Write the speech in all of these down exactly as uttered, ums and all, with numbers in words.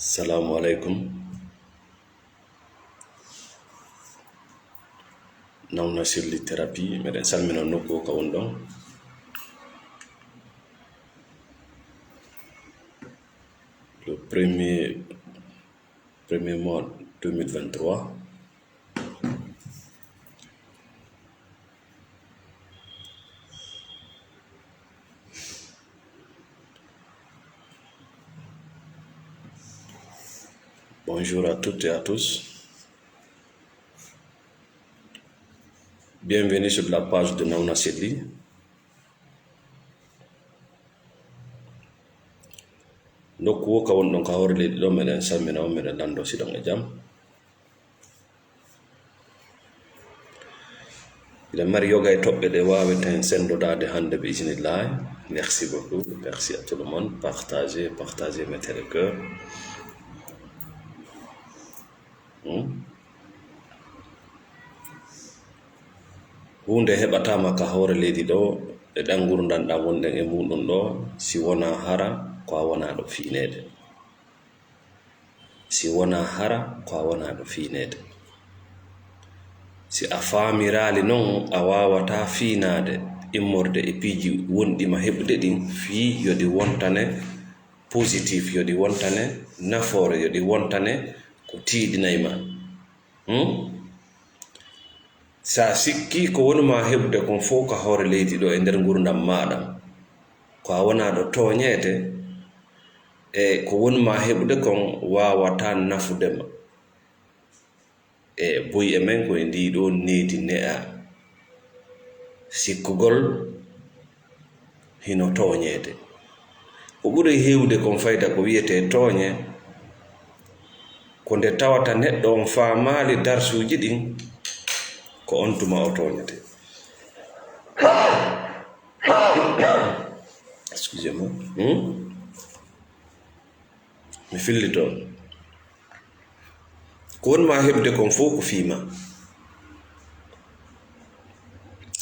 Assalamu alaikum. Nauna Selli Thérapie, meɗen salmina nokku o ka wonɗon. Le premier, premier mois deux mille vingt-trois. Bonjour à toutes et à tous. Bienvenue sur la page de Nauna Selli. Nokku wo ka wonɗon ka hoore leydi ɗo, meɗen salmina on, meɗen lanndo si ɗon e jam. Hiɗen mari yoga e toɓɓe ɗe waaweten senndodaade hannde bi isnillahi. Merci beaucoup. Merci à tout le monde. Partagez, partagez, mettez le cœur. Hmm? Huunde heɓataama ka hoore leydi ɗo, e ɗan ngurndan ɗan wonɗen e muɗum ɗo, si wonaa hara ko a wonaaɗo fiineede. Si wonaa hara ko a wonaaɗo fiineede. Si a faamiraali non, a waawataa fiinaade, immorde e piiji wonɗi ma heɓude ɗin, fii yo ɗi wontane positif, yo ɗi wontane nafoore, yo ɗi wontane ko tiiɗinay ma. Hmm? Sa sikki ko woni ma heɓude kon fof ka hoore leydi ɗo e nder ngurndan maaɗa, ko a wonaaɗo tooñeede, e ko woni ma heɓude kon waawataa nafude ma. E buy e men ko e ndii ɗoo needi ne'a sikkugol hino tooñeede. Ko ɓuri heewde kon fayda ko wiyetee tooñe, ko nde tawata neɗɗo on faamaali darsuuji ɗin, ko on tuma o tooñetee. Excusez-moi. Hmm? Mi fillito. Ko woni ma heɓde kon fof ko fii ma.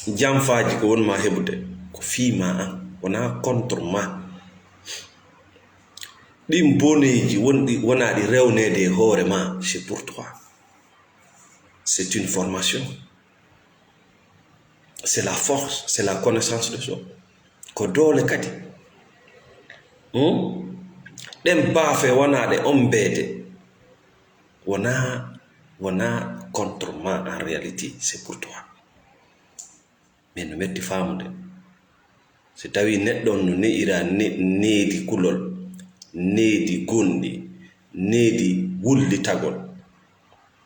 Janfaaji ko woni ma heɓude ko fii ma an, wonaa contre ma. Ɗin boneeji wonɗi, wonaa ɗi rewneede e hoore ma, c'est pour toi. C'est une formation. C'est la force, c'est la connaissance de soi. Ko doole kadi. Hmm? Ɗen baafe wonaa ɗe ombeede. Wonaa, wonaa contre ma en réalité, c'est pour toi. Mais no metti faamude. Si tawii neɗɗo on no ne'ira ne-, needi kulol, needi gonɗi, needi wullitagol,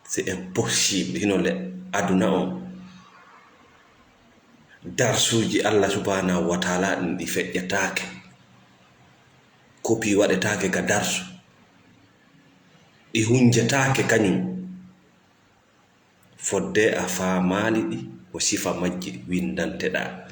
c'est impossible. Hino le aduna on, darsuuji Allah subhanahu wa ta'ala ɗin ɗi feƴƴataake. Kopii waɗetaake ka darsu. Ɗi hunjetaake kañum. Fodde a faamaali ɗi, ko sifa majji windanteɗaa.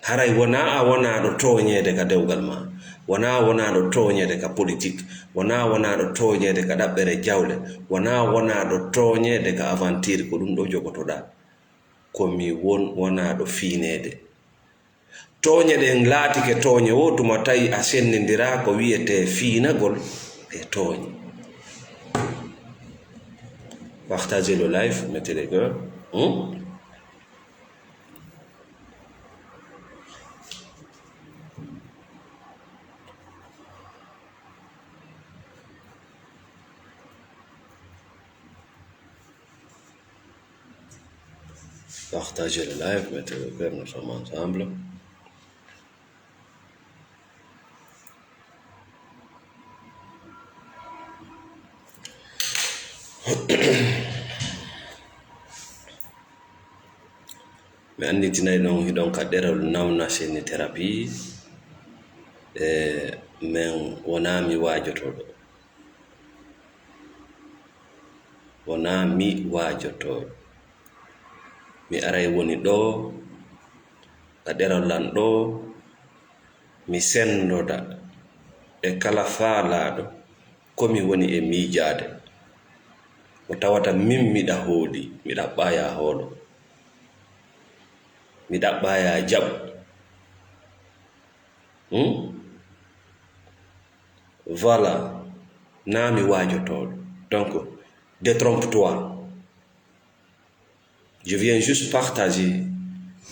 Haray wonaa a wonaaɗo tooñeede ka dewgal ma, wonaa wonaaɗo tooñeede ka politik, wonaa wonaaɗo tooñeede ka ɗaɓɓere jawle, wonaa wonaaɗo tooñeede ka aventure ko ɗum ɗo jogotoɗaa. Ko mi won wonaaɗo fiineede. Tooñe ɗen laatike tooñe wo tuma tawi a senndindiraa ko wiyetee fiinagol e tooñe. Partagez le live, mettez les cœurs. Hmm? Partagez le live, mettez le cœur, nous sommes ensemble. Mi annditinay ɗon hiɗon ka ɗerol Nauna Seni Thérapie, e men wonaa mi waajotooɗo. Wonaa mi waajotooɗo. Mi aray woni ɗoo ka ɗerol lan ɗoo, mi senndoda e kala faalaaɗo ko mi woni e miijaade. Ko tawata min miɗa hooli, mi ɗaɓɓaa yaa hoolo. Mi ɗaɓɓaa yaa jaɓu. Hmm? Voilà, naa mi waajotooɗo. Donc, détrompe-toi. Je viens juste partager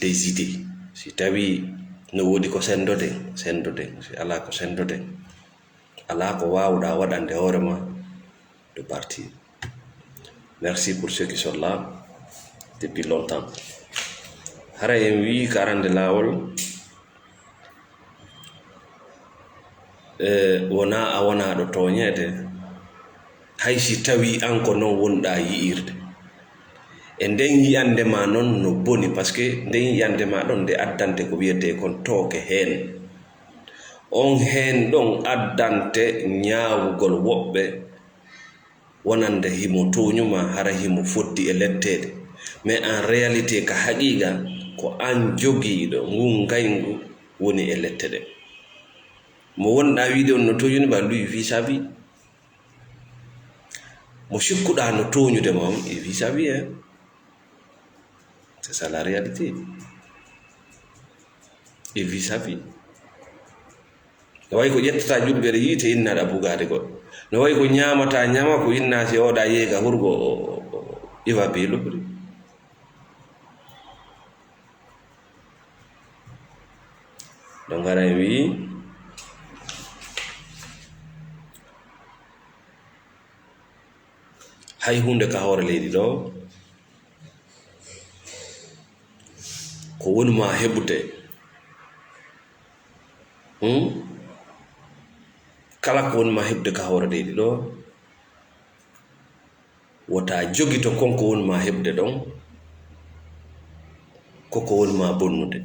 des idées. Si tawi no woodi ko senndoɗen, senndoɗen. Si alaa ko senndoɗen, alaa ko waawɗaa waɗande hoore ma de partir. Merci pour ceux qui sont là depuis longtemps. Hara en wii ko arande laawol, e, wonaa a wonaaɗo tooñeede, hay si tawii aan ko noon wonɗaa yi'irde. E nden yi'ande ma noon no boni, parce que nden yi'ande ma ɗon nde addante ko wiyetee kon tooke heen. On heen ɗon addante ñaawugol woɓɓe wonande himo tooñu ma, hara himo foddi e letteede. Mais en réalité, ka haqiiqa, ko aan jogiiɗo ngun ngayngu woni e lette ɗen. Mo wonɗaa wiide on no tooñu ma, lui, vit sa vie. Mo sikkuɗaa no tooñude ma on, il vit sa vie, hein. C'est ça la réalité. Il vit sa vie. No wayi ko ƴettataa julɓere yiite, innaɗa bugaade goɗɗo. No wayi ko ñaamataa ñama, ko innaa si oɗa yeega hurgo, o, o, o, iwa be lobri. Donc, hara en wii, hay huunde ka hoore leydi ɗo, ko woni ma heɓude. Hmm? Kala ko woni ma heɓude ka hoore leydi ɗo, wota jogito kon ko woni ma heɓude ɗon, ko ko woni ma bonnude.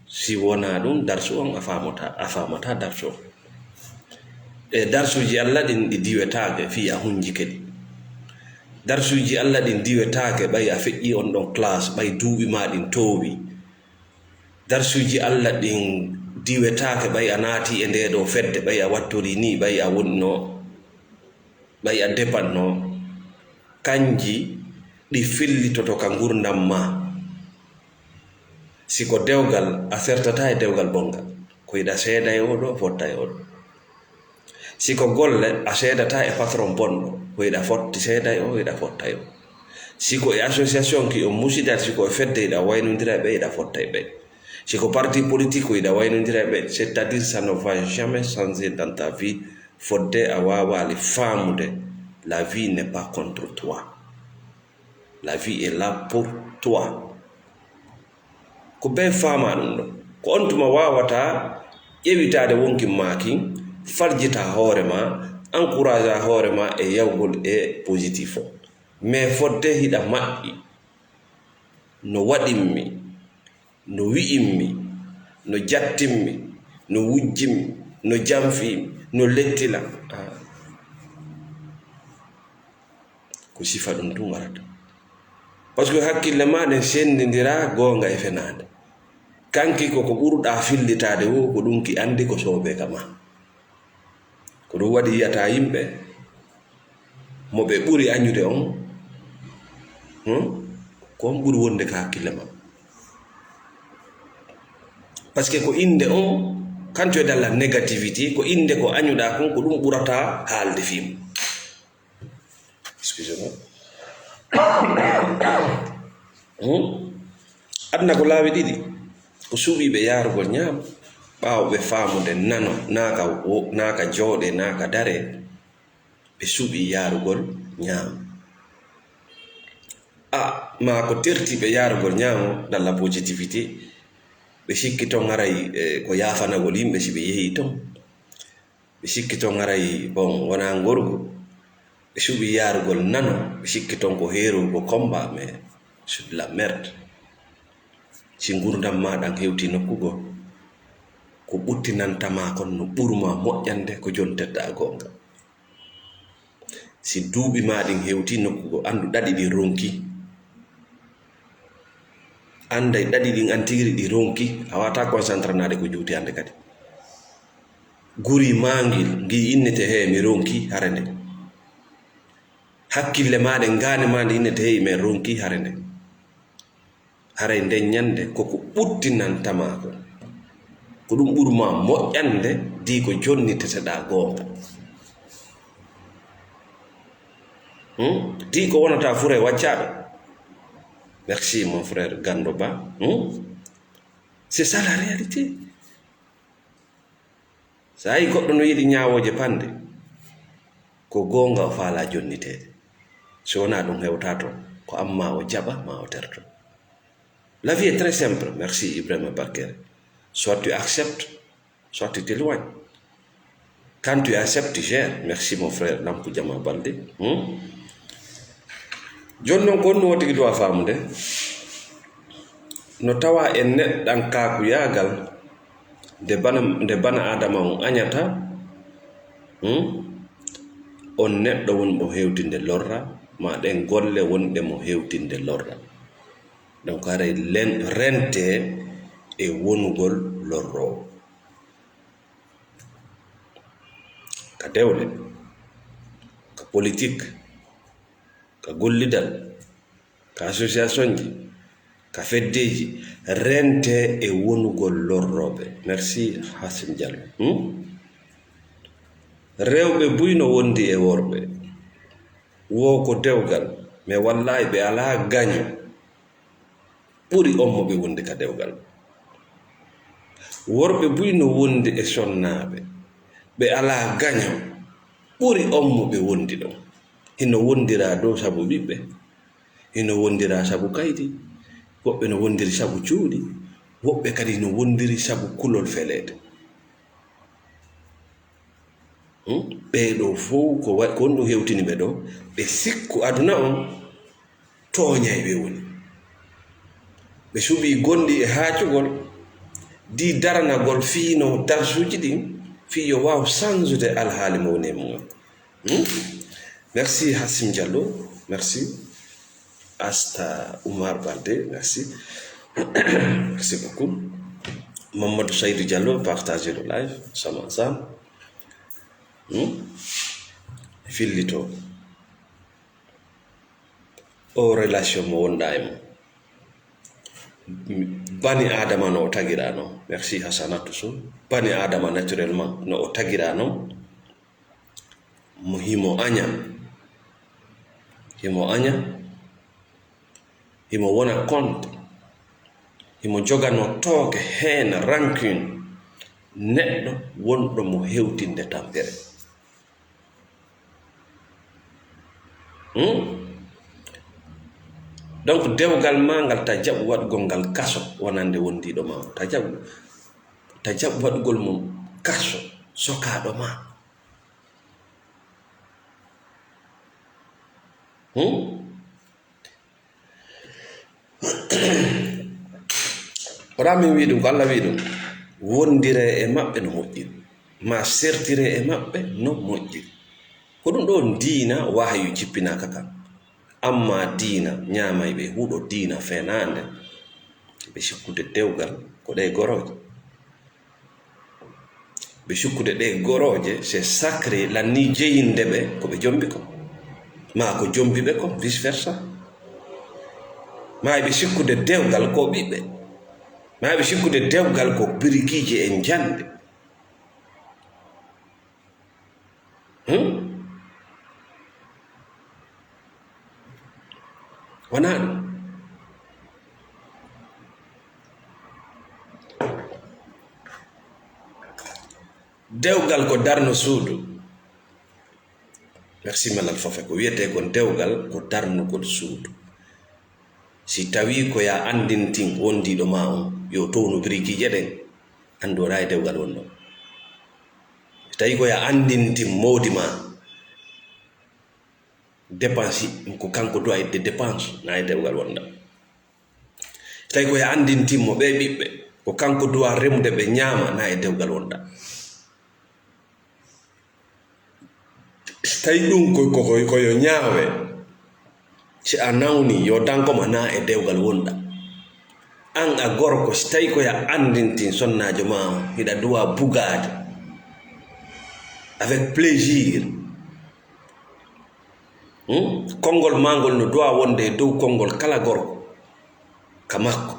Si wonaa ɗum, darsu on a faamata, a faamata darsu on. E darsuuji Alla ɗin ɗi diwetaake fii a hunjike ɗi. Darsuuji Alla ɗin diwetaake ɓay a feƴƴi on ɗon classe, ɓay duuɓi ma ɗin toowi. Darsuuji Alla ɗin diwetaake ɓay a naati e ndee ɗoo fedde, ɓay a wattorii nii, ɓay a wonno, ɓay a dépannoo. Kanji ɗi fillitoto ka ngurndan maa. Si ko dewgal, a sertataa e dewgal bonngal. Ko hiɗa seeda e oo ɗoo, fotta e oo ɗoo. Si ko golle, a seedataa e patron bonɗo, ko hiɗa fotti seeda e oo, hiɗa fotta e oo. Si ko e association ki on musidaade, si ko e fedde hiɗa waynondira e ɓe, hiɗa fotta e ɓe. Si ko parti politique, ko hiɗa waynondira e ɓe. C'est-à-dire, ça ne va jamais changer dans ta vie. Fodde a waawaali faamude, la vie n'est pas contre toi. La vie est là pour toi. Ko bee faamaa ɗum ɗon. Ko on tuma waawataa ƴewitaade wonkin maa kin, faljitaa hoore maa, encouragea hoore maa e yawgol e positif o. Mais fodde hiɗa maɓɓi, no waɗimmi, no wi'immi, no jattimmi, no wujjimmi, no janfiimi, no lettila. Ah. Ko sifa ɗum tun warata. Parce que hakkille maa ɗen senndindiraa goonga e fenaande. Kanki ko ko ɓurɗaa fillitaade woo, ko ɗum ki anndi ko soobee ka maa. Ko ɗum waɗi yi'ataa yimɓe mo ɓe ɓuri añude on, hmm? Ko on ɓuri wonde ka hakkille maa. Parce que ko innde on, quand tu es dans la négativité, ko innde ko añuɗaa kon, ko ɗum ɓurata haalde fii mum. Excusez-moi. Hmm? Aduna ko laawi ɗiɗi. Ko suuɓiiɓe yaarugol ñaamo, ɓaawo ɓe faamude nano, naa ka wo-, naa ka jooɗee, naa ka daree, ɓe suuɓii yaarugol ñaamo. A, maa ko terti ɓe yaarugol ñaamo, dans la positivité, ɓe sikki ton haray, eh, ko yaafanagol yimɓe si ɓe yehii ton. Ɓe sikki ton haray, bon, wonaa ngorgu. Ɓe suɓii yaarugol nano, ɓe sikki ton ko heerugol combat, mais c'est de la merde. Si ngurndan maa ɗan hewtii nokku goo, ko ɓuttinanta maa kon no ɓuru maa moƴƴande ko jontirɗaa goonga. Si duuɓi maa ɗin hewtii nokku goo, anndu ɗaɗi ɗin ronki. Annday ɗaɗi ɗin an tigi ɗi ronki, a waawataa concentranaade ko juuti hannde kadi. Guri maa ngil, ngi innete hee mi ronki hare nde. Hakkille maa ɗen, ngaane maa nde innete hee men ronki hare nde. Haray nden ñannde ko ko ɓuttinanta maa ko. Ko ɗum ɓuri maa moƴƴande dii ko jonniteteɗaa goonga. Hmm? Ti ko wonata fure waccaɗo. Merci, mon frère Gando Ba. Hmm? C'est ça la réalité. So a yii goɗɗo no yiɗi ñaawooje panɗe, ko goonga o faalaa jonniteede. So wonaa ɗum hewtaa toon, ko amma o jaɓa maa o terto. La vie est très simple. Merci Ibrahima Bakere. Soit tu acceptes, soit tu t'éloignes. Quand tu acceptes, tu gères. Merci mon frère Lampu Jama Balde. Hmm? Jooni noon, ko honno tigi duwa faamude? No tawa e neɗɗankaaku yaagal, nde bana, nde bana Aadama on añata, hmm? On neɗɗo woni mo hewtinde lorra, ma ɗen golle wonɗe mo hewtinde lorra. Donc, haray len-, rente e wonugol lorroowo. Ka dewle, ka politik, ka gollidal, ka association ji, ka feddeji, rente e wonugol lorrooɓe. Merci, Hassim Diallo. Hmm? Rewɓe buy no wondi e worɓe. Wo ko dewgal, mais wallahi ɓe alaa gaño ɓuri on mo ɓe wondi ka dewgal. Worɓe buy no wondi e sonnaaɓe, ɓe alaa gaño ɓuri on mo ɓe wondi ɗon. Hino wondiraa dow sabu ɓiɓɓe, hino wondiraa sabu kaydi, woɓɓe no wondiri sabu cuuɗi, woɓɓe kadi no wondiri sabu kulol feleede. Hmm? Ɓee ɗoo fow ko wa-, ko honɗum hewtini ɓe ɗoo? Ɓe sikku aduna on tooñay ɓe woni. Ɓe suɓii gonɗi e haacugol, di daranagol fii no darsuuji ɗin, fii yo waaw sansude alhaali mo woni e mum on. Hmm? Merci Hassim Diallo, merci. Asta Oumar Balde, merci. Merci beaucoup. Mamadou Saïdou Diallo, partagez le live, ensemble, ensemble. Hmm? Fillito. O relation mo wonɗa e mum. Bani Adama no o tagira non. Merci Hassanatou Sow. Bani Adama naturellement no o tagira non. Mo himo aña. Himo aña. Himo wona compte. Himo jogano tooke, haine, rancune. Neɗɗo wonɗo mo hewtinde tampere. Hmm? Donc, dewgal ma ngal, ta jaɓu waɗugol ngal kaso wonande wondiiɗo ma. Ta jaɓu, ta jaɓu waɗugol mo kaso sokaaɗo ma. Hmm? Wonaa min wii ɗum, ko Alla wii ɗum. Wondiree e maɓɓe no moƴƴiri, maa sertiree e maɓɓe no moƴƴiri. Ko ɗum ɗoo diina wahyu jippinaaka kan. Ammaa diina ñaamayɓe huɗo, diina fenaande, ɓe sikkude dewgal ko ɗe gorooje. Ɓe sikkude ɗe gorooje, c'est sacré, lanni jeyinde ɓe ko ɓe jombi ko, maa ko jombi ɓe ko, vice versa. Maa ɓe sikkude dewgal ko ɓiɓɓe, maa ɓe sikkude dewgal ko birikiije e njande. Hmm? Wonaa ɗum. Dewgal ko darno suudu. Merci, Malal Fafe. Ko wiyetee kon dewgal ko darnugol suudu. Si tawii ko yaa anndintin wondiiɗo maa on, yo townu birikiije ɗen, anndu wonaa e dewgal wonɗon. Si tawii ko yaa anndintin mawdi maa, dépense, ko kanko duwa itde dépense, na e dewgal wonɗa. Si tawii ko yaa anndintin mo ɓee ɓiɓɓe, ko kanko duwa remude ɓe ñaama, na e dewgal wonɗa. So tawii ɗum ko, ko, ko, ko yo ñaawe, si a nawni, yo danko ma na e dewgal wonɗa. An a gorko, so tawii ko yo anndintin sonnaajo ma on, hiɗa duwa bugaade avec plaisir. Hmm? Konngol ma ngol no duwa wonde e dow konngol kala gorko ka makko.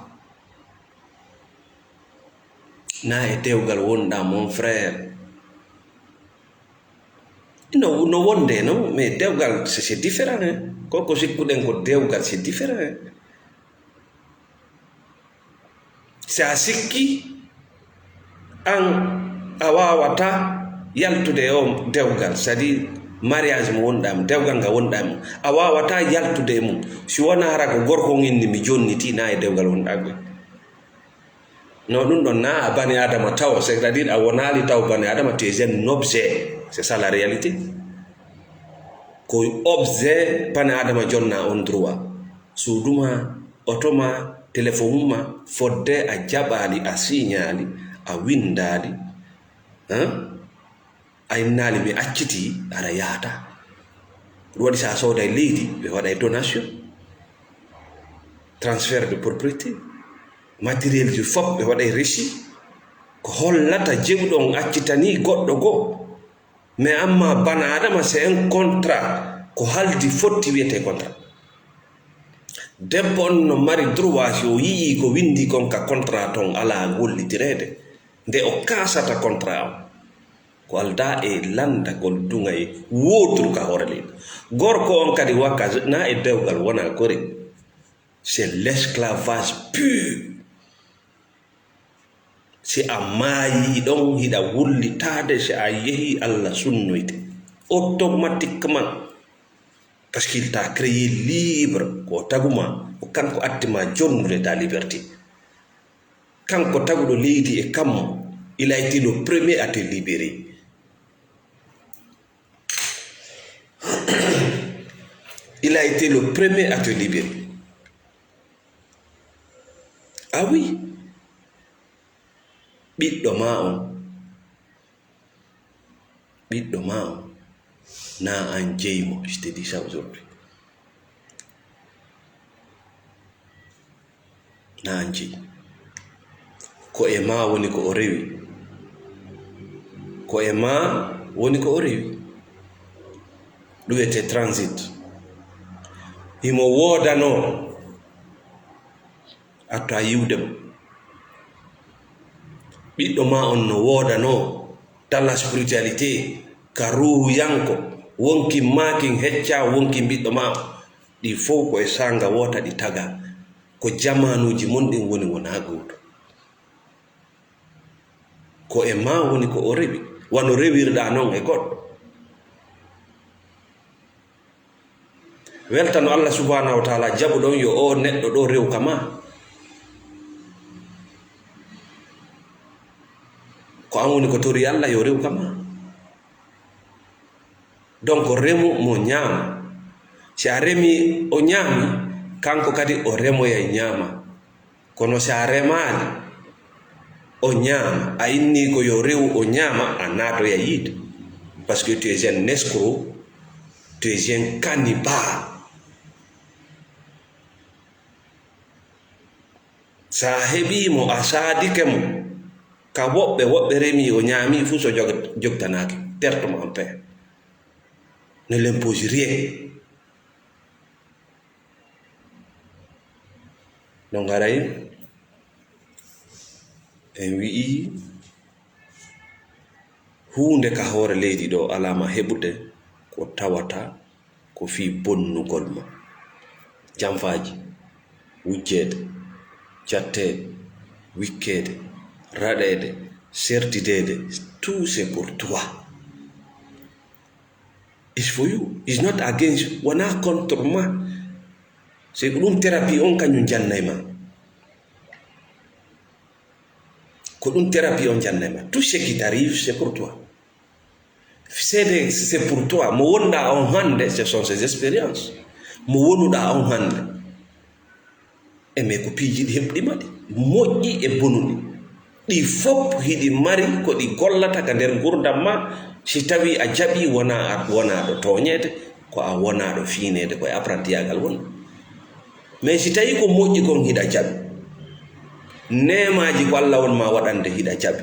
Na e dewgal wonɗa, mon frère. No, no wonde, non, mais dewgal, c'est, c'est différent, hein. Ko, ko sikkuɗen ko dewgal, c'est différent, hein. Si a sikki, an a waawata yaltude e on dewgal, c'est-à-dire mariage mo wonɗaa mum, dewgal ngal wonɗaa mum, a waawata yaltude e mum, si wonaa hara ko gorko on inni mi jonniti, na e dewgal wonɗaa ngal. No ɗum ɗon na a bani Adama taw, c'est-à-dire a wonaali taw bani Adama, tu es un objet. C'est ça la réalité. Ko objet bani Adama jonna on droit. Suudu ma, oto ma, téléphone ma, fodde a jaɓaali, a signali, a windaali, hein? A innaali mi accitii, aɗa yahata. Ɗum waɗi so a sooday leydi, ɓe waɗay donation. Transfert de propriété. Matériel ji fof ɓe waɗay régie. Ko hollata jeyɗo on accitanii goɗɗo goo. Mais amma bana Adama, c'est un contrat. Ko haldi fotti wiyetee contrat. Debbo on no mari droit si o yi'ii ko winndi kon ka contrat ton alaa gollitireede. Nde o kaasata contrat on. Ko aldaa e lanndagol duŋayee wooturu ka hoore leydi. Gorko on kadi wakka na e dewgal wona kore. C'est l'esclavage pur. Si a maayii ɗon, hiɗa wullitaade, si a yehii, Alla sunnoyte. Automatiquement. Parce qu'il t'a créé libre. Ko o tagu ma, ko kanko addi ma jonnude ta liberté. Kanko taguɗo leydi e kammu, il a été le premier à te libérer. Il a été le premier à te libérer. Ah oui. Ɓiɗɗo ma on, ɓiɗɗo ma on, na an jeyi mo, je te dis ça aujourd'hui. Na an jeyi. Ko e ma woni ko o rewi. Ko e ma woni ko o rewi. Ɗum wiyetee transit. Himo woodanoo. Artu a yiwde mo. Ɓiɗɗo ma on no woodanoo dans la spiritualité, ka ruuhuyanko, wonkin maakin hecca wonkin ɓiɗɗo ma on. Ɗi fow ko e saanga woota ɗi taga. Ko jamaanuuji mon ɗin woni wonaa gooto. Ko e ma woni ko o rewi, wano rewirɗaa non e goɗɗo. Weltano Allah subhanahu wa ta'ala jaɓuɗon yo o neɗɗo ɗo rew ka ma. Ko an woni ko tori Allah yo rew ka ma. Donc remu mo ñaama. Si a remi o ñaami, kanko kadi o remoyay ñaama. Kono si a remaali, o ñaama, a inni ko yo rew o ñaama, a naatoya yiide. Parce que tu es un escroc, tu es un cannibale. Sa heɓii mo, a saadike mo, ka woɓɓe, woɓɓe remi o ñaami fuu so jog-, jogtanaaki, perte mo en paix. Ne l'impose rien. No ngaray en wi'i huunde ka hoore leydi ɗo alaa ma heɓude ko tawata ko fii bonnugol ma. Janfaaji, wujjeede, catteede, wikkeede, raɗeede, sertideede, tout c'est pour toi. It's for you. It's not against you. Wonaa contre ma. C'est ko ɗum thérapie on kañum jannay ma. Ko ɗum thérapie on jannay ma. Tout ce qui t'arrive, c'est pour toi. C'est des, c'est pour toi. Mo wonɗaa on hannde, ce sont ces expériences. Mo wonuɗaa on hannde. E mais ko piiji ɗi heɓɗi ma ɗi, moƴƴi e bonuɗi. Ɗi fof hiɗi mari ko ɗi gollata ka nder ngurdam ma. Si tawii a jaɓii, wonaa a, wonaaɗo tooñeede, ko a wonaaɗo fiineede, ko e apprentiyaagal won. Mais si tawii ko moƴƴi kon hiɗa jaɓi, neemaaji ko Alla won ma waɗande hiɗa jaɓi,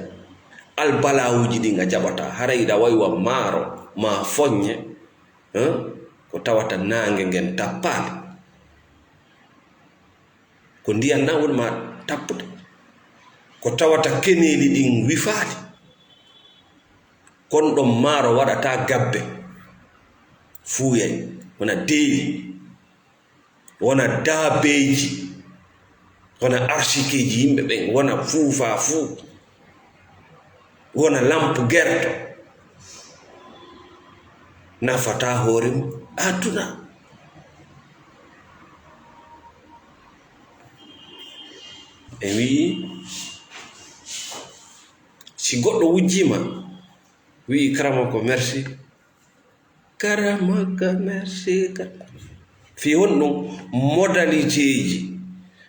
albalaawuuji ɗin a jaɓataa, hara hiɗa wayi wa maaro, ma foññe, hein? Ko tawata naange ngen tappaali. Ko ndiyan na woni ma tappude. Ko tawata keneeli ɗin wifaali. Kon ɗon maaro waɗata gabbe. fuuyay, wona deeli, wona daabeeji, wona arsikeeji yimɓe ɓen, wona fuufa fuu, wona lampu gerto, nafata hoore mum aduna. Ɓe wi'i, si goɗɗo wujjii ma, wi'i, "Karamoko, merci." Karamoko, merci. Ka-, fii honɗum? Modaliteeji,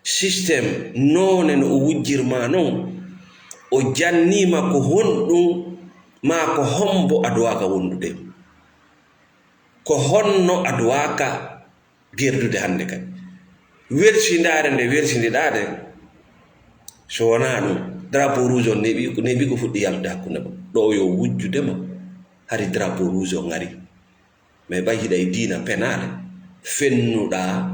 système, noone no o wujjir ma non, o jannii ma ko honɗum, maa ko hombo aduwaaka wondude. Ko honno aduwaaka gerdude hannde kadi. Welsindaare nde welsindiɗaa nde, so wonaa ɗum, drapeau rouge on neeɓi, neeɓi ko fuɗɗi yaltude hakkunde mon. Ɗo yo wujjude ma, hari drapeau rouge on ngari. Mais ɓay hiɗa e diina penaale, fennuɗaa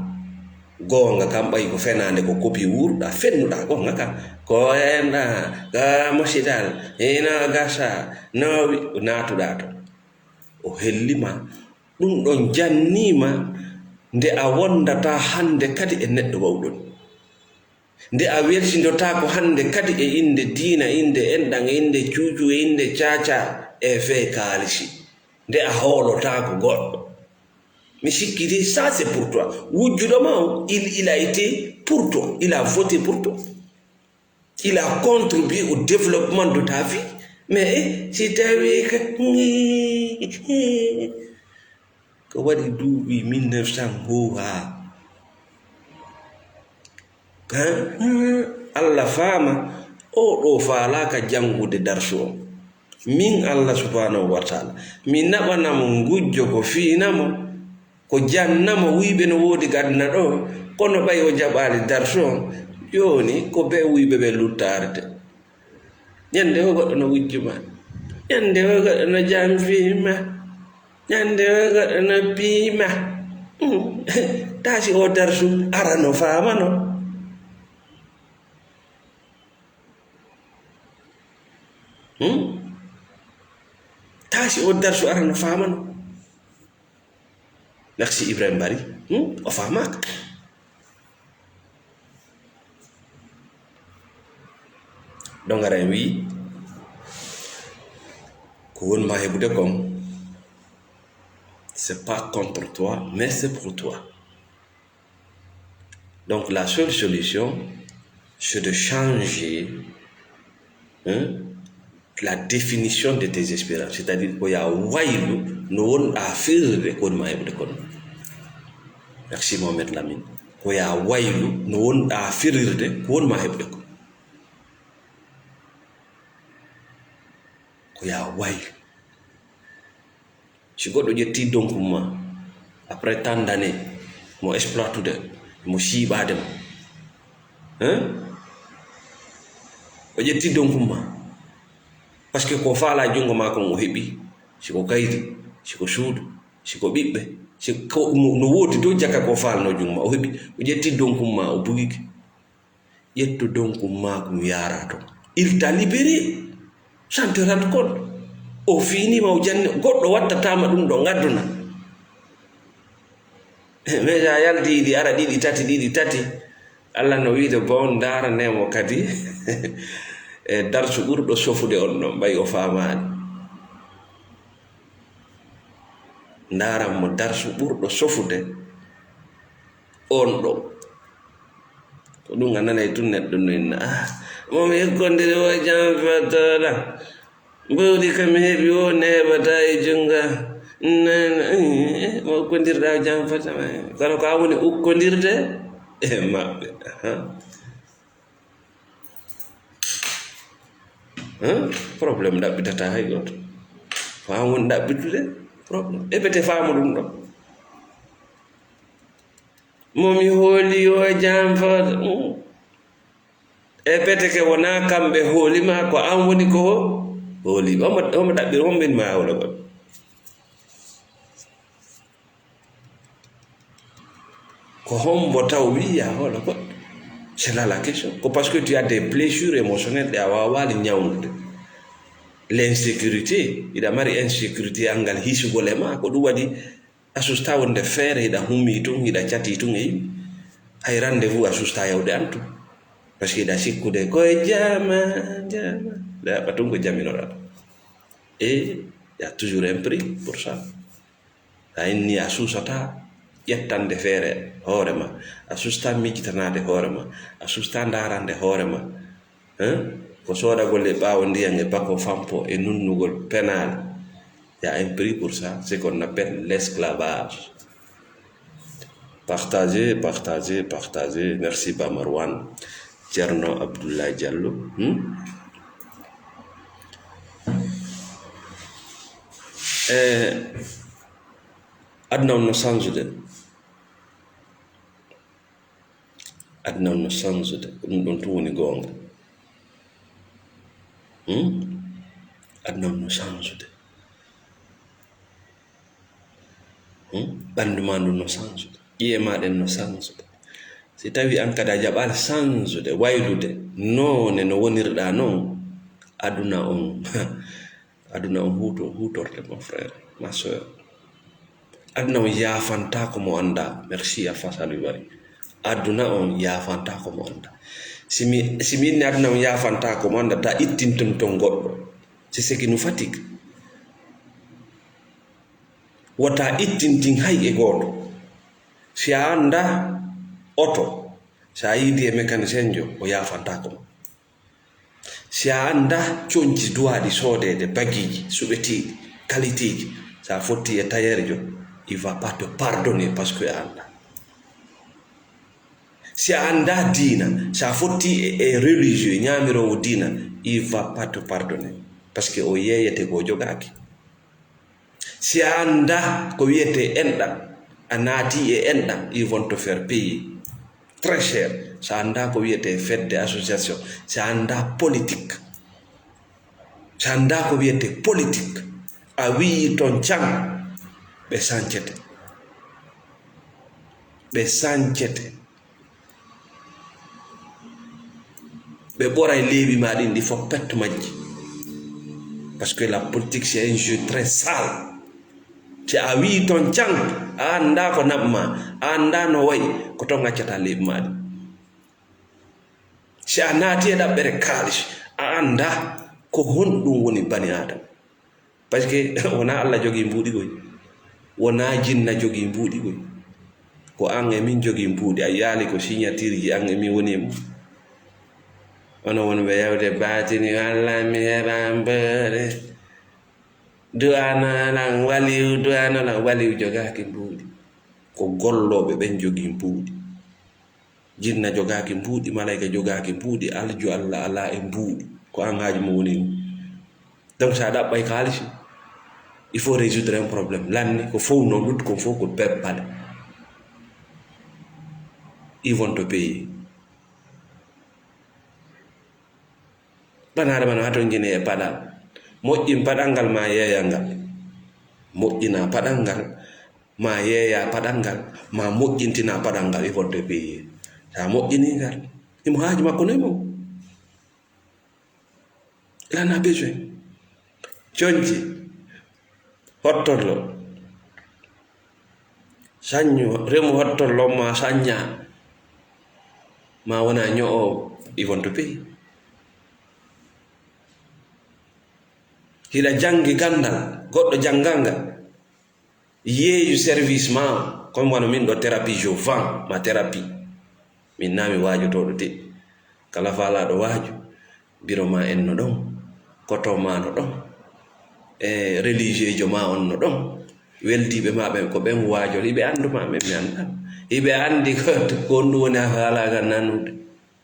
goonga kam, ɓay ko fenaande, ko kopi wuurɗaa, fennuɗaa goonga kam. Ko enɗa, ka mosital, ina gasa, no wi-, naatuɗaa to. O helli ma, ɗum ɗon jannii ma nde a wondataa hannde kadi e neɗɗo wawɗo ni. Nde a welsindotaako hannde kadi e innde diina, innde enɗan, e innde cuucu, e innde caaca, e fee kaalisi. Nde a hoolotaako goɗɗo. Mi sikki de, ça c'est pour toi. Wujjuɗo ma o, il, il a été pour toi. Il a voté pour toi. Il a contribué au développement de ta vie. Mais, eh, si tawi ka, ko waɗi duuɓi mille neuf cent hoo haa. Kan, Allah faama, o ɗo faalaaka janngude darsu o. Min Allah subhanahu wa ta'ala, mi naɓana mo ngujjo ko fiina mo, ko janna mo wuyɓe no woodi gadna ɗo, kono ɓay o jaɓaali darsu on, jooni ko be wuyɓe ɓe luttaarde. Ñande o goɗɗo no wujju ma, ñande o goɗɗo no janfii ma, ñande o goɗɗo no pii ma. Hmm. Taasi o darsu arano faamano. Hmm? Taasi o darsu arano faamano. Merci Ibrahim Bari. Hmm? O faamaaka. Ɗo ngara en wi'i, ko woni ma heɓude kon, c'est pas contre toi, mais c'est pour toi. Donc, la seule solution, c'est de changer, hein, la définition de tes espérances. C'est-à-dire, ko ya waylu no wonɗaa firirde ko woni ma heɓude kon. Merci, Mohamed Lamine. Ko ya waylu no wonɗaa firirde ko woni ma heɓude kon. Ko ya waylu. Si goɗɗo ƴetti donkum ma, après tant d'années, mo exploitude, mo siiɓaade mo. Hein? O ƴetti donkum ma. Parce que ko faalaa junngo maa kon o heɓi, si ko kaydi, si ko suudu, si ko ɓiɓɓe, si ko mo, no woodi dow jaka ko faalnoo junngo ma, o heɓi, o ƴetti donkum ma, o bugike. Ƴettu donkum maakum yaara ton. Il t'a libéré. Sans te rendre compte. O fiinii ma, o janni, goɗɗo wattataama ɗum ɗo ngadduna. Mais a yalti ɗi ara ɗiɗi, tati, ɗiɗi, tati. Allah no wiide, bon, ndaarane mo kadi e darsu ɓurɗo sofude on ɗon, ɓay o faamaani. Ndaaran mo darsu ɓurɗo sofude on ɗo. Ko ɗum a nanay tun neɗɗo no inna, "Ah, mo mi hikkondiri o jam fettola. Mbawdi ka mi heɓi o neɓata e junnga. Nana, eh, eh, mo ukkondirɗa o jam fettola." Kono ko a woni ukkondirde e maɓɓe. Aha. Hein? Problème ɗaɓɓitata hay gooto. Ko an woni ɗaɓɓitude problème. Eɓete faamu ɗum ɗo. Mo mi hooli yo jam fawda. Hmm. Eɓete ke wona kamɓe hooli ma, ko an woni ko hooli. Homo, homo ɗaɓɓi, homo min ma hawla goɗɗo. Ko hombo taw wi'i ya hoola goɗɗo? C'est là la question. Ko parce que tu as des blessures émotionnelles ɗe a waawaali ñawndude. L'insécurité, iɗa mari insécurité angal hisugol e ma, ko ɗum waɗi A susta wonde feere, hiɗa humi tun, hiɗa cati tun e yimɓe. Hay rendez-vous a susta yawde an tun. Parce que hiɗa sikkude ko e jama, jama. Ɗa yaɓɓa tun ko jaminoɗa. Et il y a toujours un prix pour ça. A inni a suusata ƴettande feere hoore ma. A susta mijitanaade hoore ma. A susta ndaarande hoore ma. Hein? Ko soodagol e ɓaawo ndiyan e bako fampo e nunnugol penaale. Il y a un prix pour ça, ce qu'on appelle l'esclavage. Partagez, partagez, partagez. Merci, Ba Marwan. Thierno Abdoulaye Diallo. Hmm? Eh, aduna on no sansude. Aduna on no sansude. Ko ɗum ɗon tun woni goonga. Hmm? Aduna on no sansude. Hmm? Ɓanndu maa ndu no sansude. Ƴi'e maa ɗen no sansude. Si tawii an kadi a jaɓaali sansude, waylude, noone no wonirɗaa non, aduna on, aduna on huuto-, huutorte, mon frère, ma sœur. Aduna on yaafantaako mo anndaa. Merci, Alpha Saliou Bari. Aduna on yaafantaako mo anndaa. Si mi, si mi inni aduna on yaafantaako mo anndaa, ta ittintin ton goɗɗo. C'est ce qui nous fatigue. Wota ittintin hay e gooto. Si a anndaa oto, si a yiidi e mécanicien jo, o yaafantaako ma. Si a anndaa conci duwaaɗi soodeede, bagiiji, suɓetiiɗi, kaliteeji, si a fotti e tailleur jo, il va pas te pardonner parce que a anndaa. Si a anndaa diina, si a fotti e, e religieux, ñaamiroowo diina, il va pas te pardonner. Parce que o yeeyete ko o jogaaki. Si a anndaa ko wiyetee enɗam, a naatii e enɗam, ils vont te faire payer très cher. Si a anndaa ko wiyetee fedde, association, si a anndaa politique, si a anndaa ko wiyetee politique, a wiyi ton can, ɓe sancete. Ɓe sancete. Ɓe ɓoray leeɓi ma ɗin, ɗi fof perte majji. Parce que la politique, c'est un jeu très sale. Si a wiyi ton can, a anndaa ko naɓ ma, a anndaa no wayi, ko ton accata leeɓi ma ɗin. Si a naati e ɗaɓɓere kaalis, a anndaa ko honɗum woni bani Aadama. Parce que wonaa Alla jogii mbuuɗi koy. Wonaa jinna jogii mbuuɗi koy. Ko an e min jogii mbuuɗi. A yiyaali ko signature ji an e min woni e mum. Onon wonɓe yewde baatini, walla mi heɓa mboɗe. Du'ano lan waliyu, du'ano lan waliyu jogaaki mbuuɗi. Ko gollooɓe ɓen jogii mbuuɗi. Jinna jogaaki mbuuɗi, malayka jogaaki mbuuɗi, aljo Alla alaa e mbuuɗi. Ko an haaju mo woni ɗum. Donc, si a ɗaɓɓay kaalisi, il faut résoudre un problème. Lanni, ko fof noon, lutti kon fof ko peppale. Ils vont te payer. Banaade bana hatonjini e paɗal. Moƴƴin paɗal ngal ma yeeyal ngal. Moƴƴina paɗal ngal ma yeeya paɗal ngal, ma moƴƴintina paɗal ngal, ils vont te payer. Sa moƴƴini ngal, imo haaju makko no e mum. Il en a besoin. Conci, hottollo. Sañu, remu hottollo ma saña. Ma wona ño'o, ils vont te payer. Hiɗa janngi ganndal, goɗɗo janngal ngal. Yeeyu service ma, comme wano min ɗo thérapie je vends, ma thérapie. Min na mi waajotooɗo de. Kala faalaaɗo waaju, biro ma en no ɗon, koto ma no ɗon, e religieujo ma on no ɗon. Weldiiɓe ma ɓen, ko ɓen waajor, hiɓe anndu ma, ɓen mi anndaa. Hiɓe anndi ko, ko honɗum woni a faalaaka nanude.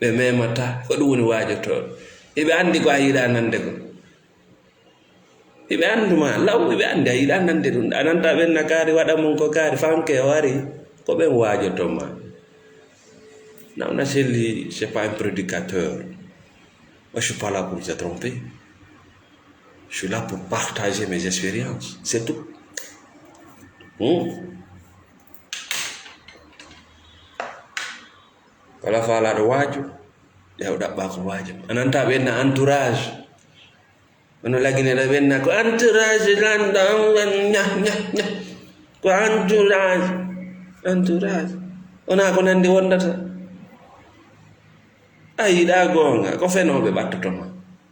Ɓe memataa, ko ɗum woni waajotooɗo. Hiɓe anndi ko a yiɗaa nande ko. Hiɓe anndu ma, law, hiɓe anndi a yiɗaa nande ɗum. A nanta ɓen na kaari, waɗa mum ko kaari, fanke o ari, ko ɓen waajoto ma. Non, on a celui, c'est pas un prédicateur. Moi, je suis pas là pour te tromper. Je suis là pour partager mes expériences, c'est tout. Hmm? Kala faalaaɗo waaju, ƴeew ɗaɓɓa ko waaju. A nanta ɓen na entourage. Ono lagine ɗo ɓen na ko entourage lanɗo on, wan ña, ña, ña. Ko entourage, entourage. Wonaa ko nanndi wondata. A yiɗaa goonga, ko fenooɓe ɓattoto ma.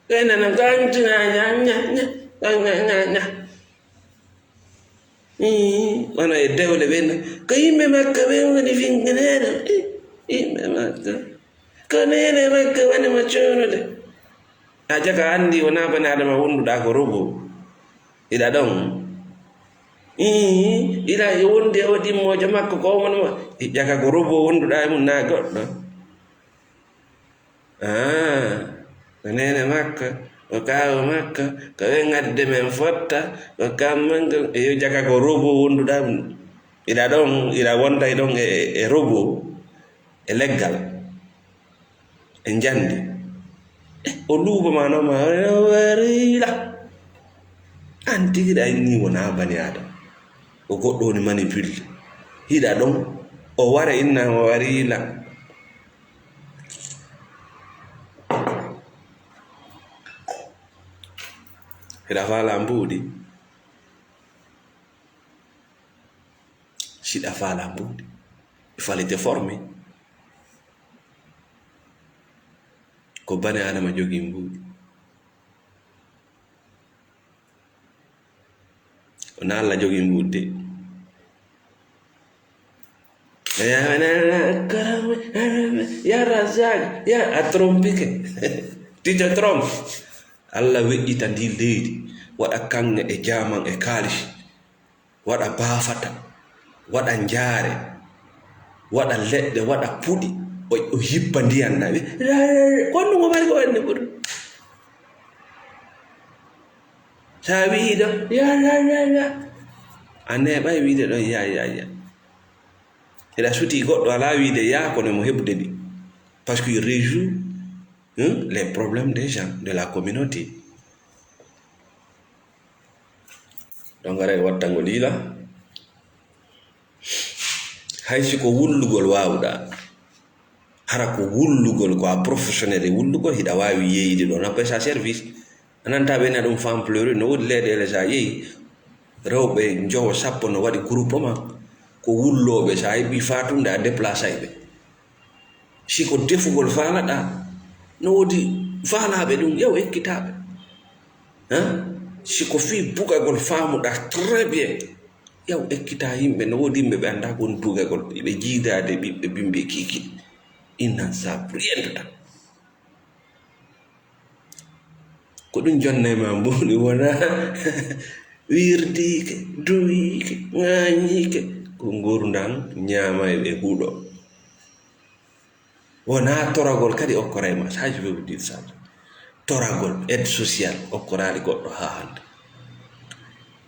Ɓe nana ko entourage, ña, ña, ña, ña, ña, ña, ña. Ii, wano e dewle ɓen. Ko yimɓe Makka ɓen woni finkineeɗo. Ii, yimɓe Makka. Ko neene Makka woni mo cuunude. A jaka anndi wonaa bani Adama wonduɗaa ko robo. Iɗa ɗon. Ii, iɗa e wondi e o ɗimmoojo makko ko woni mo. Jaka ko robo wonduɗaa e mum naa goɗɗo. Ah, ko neene makko, ko kaawu makko, ko ɓe ngadde men fotta, ko kammangal, e yo jaka ko robo wonduɗaa mum. Iɗa ɗon, iɗa wonda e ɗon e, e, e robo, e leggal, e njandi. Eh, o luuba ma noon ma, wariila. An tigi ɗa inni wonaa bani Adam. O goɗɗo woni manipule. Hiɗa ɗon, o wara inna ma wariila. Hiɗa faala mbuuɗi. Siɗa faala mbuuɗi. Il fallait te former. Ko bani Adama jogii mbuuɗi. Wonaa Alla jogii mbuuɗi de. Ya, ya Razak, ya a trompike. Tu te trompes. Alla weƴƴita ndi leydi, waɗa kaŋŋe e jaaman e kaalis. Waɗa baafata, waɗa njaare, waɗa leɗɗe, waɗa puɗi, o, o yippa ndiyan na. Wi, ra, ra, ra, kondu ngo mari ko wanni ɓuri. Sa wi'i ɗo, ya, ya, ya, ya. A neeɓay wi'de ɗon, ya, ya, ya. Hiɗa suti goɗɗo alaa wi'de ya, kono mo heɓude ɗi. Parce que il résout, hein, les problèmes des gens, de la communauté. Donc, aray wattangol yila. Hay si ko wullugol waawuɗaa, hara ko wullugol, ko a professionnel e wullugol, hiɗa waawi yeeyde ɗo, nappa sa service. A nanta ɓe na ɗum femme pleurer, no woodi leyɗeele sa yeeyi, rewɓe njowo, sappo no waɗi groupement, ko wullooɓe, sa heɓi faatunde, a déplace ay ɓe. Si ko defugol faalaɗaa, no woodi faalaaɓe ɗum, yaw ekkitaaɓe. Hein? Si ko fii bugagol faamuɗaa très bien, yaw ekkitaa yimɓe, no woodi yimɓe ɓe anndaa ko woni bugagol, ɓe jiidaade ɓiɓɓe bimbi e kiikiiɗe. Ils n'en savent rien de ça. Ko ɗum jonnay ma mbuuɗi wona wirdiike, duwiike, ŋaañiike, ko ngurndan ñaama e ɓe huɗo. Wonaa toragol kadi okkoray ma, ça, je vais vous dire ça. Toragol, aide sociale, okkoraali goɗɗo haa hannde.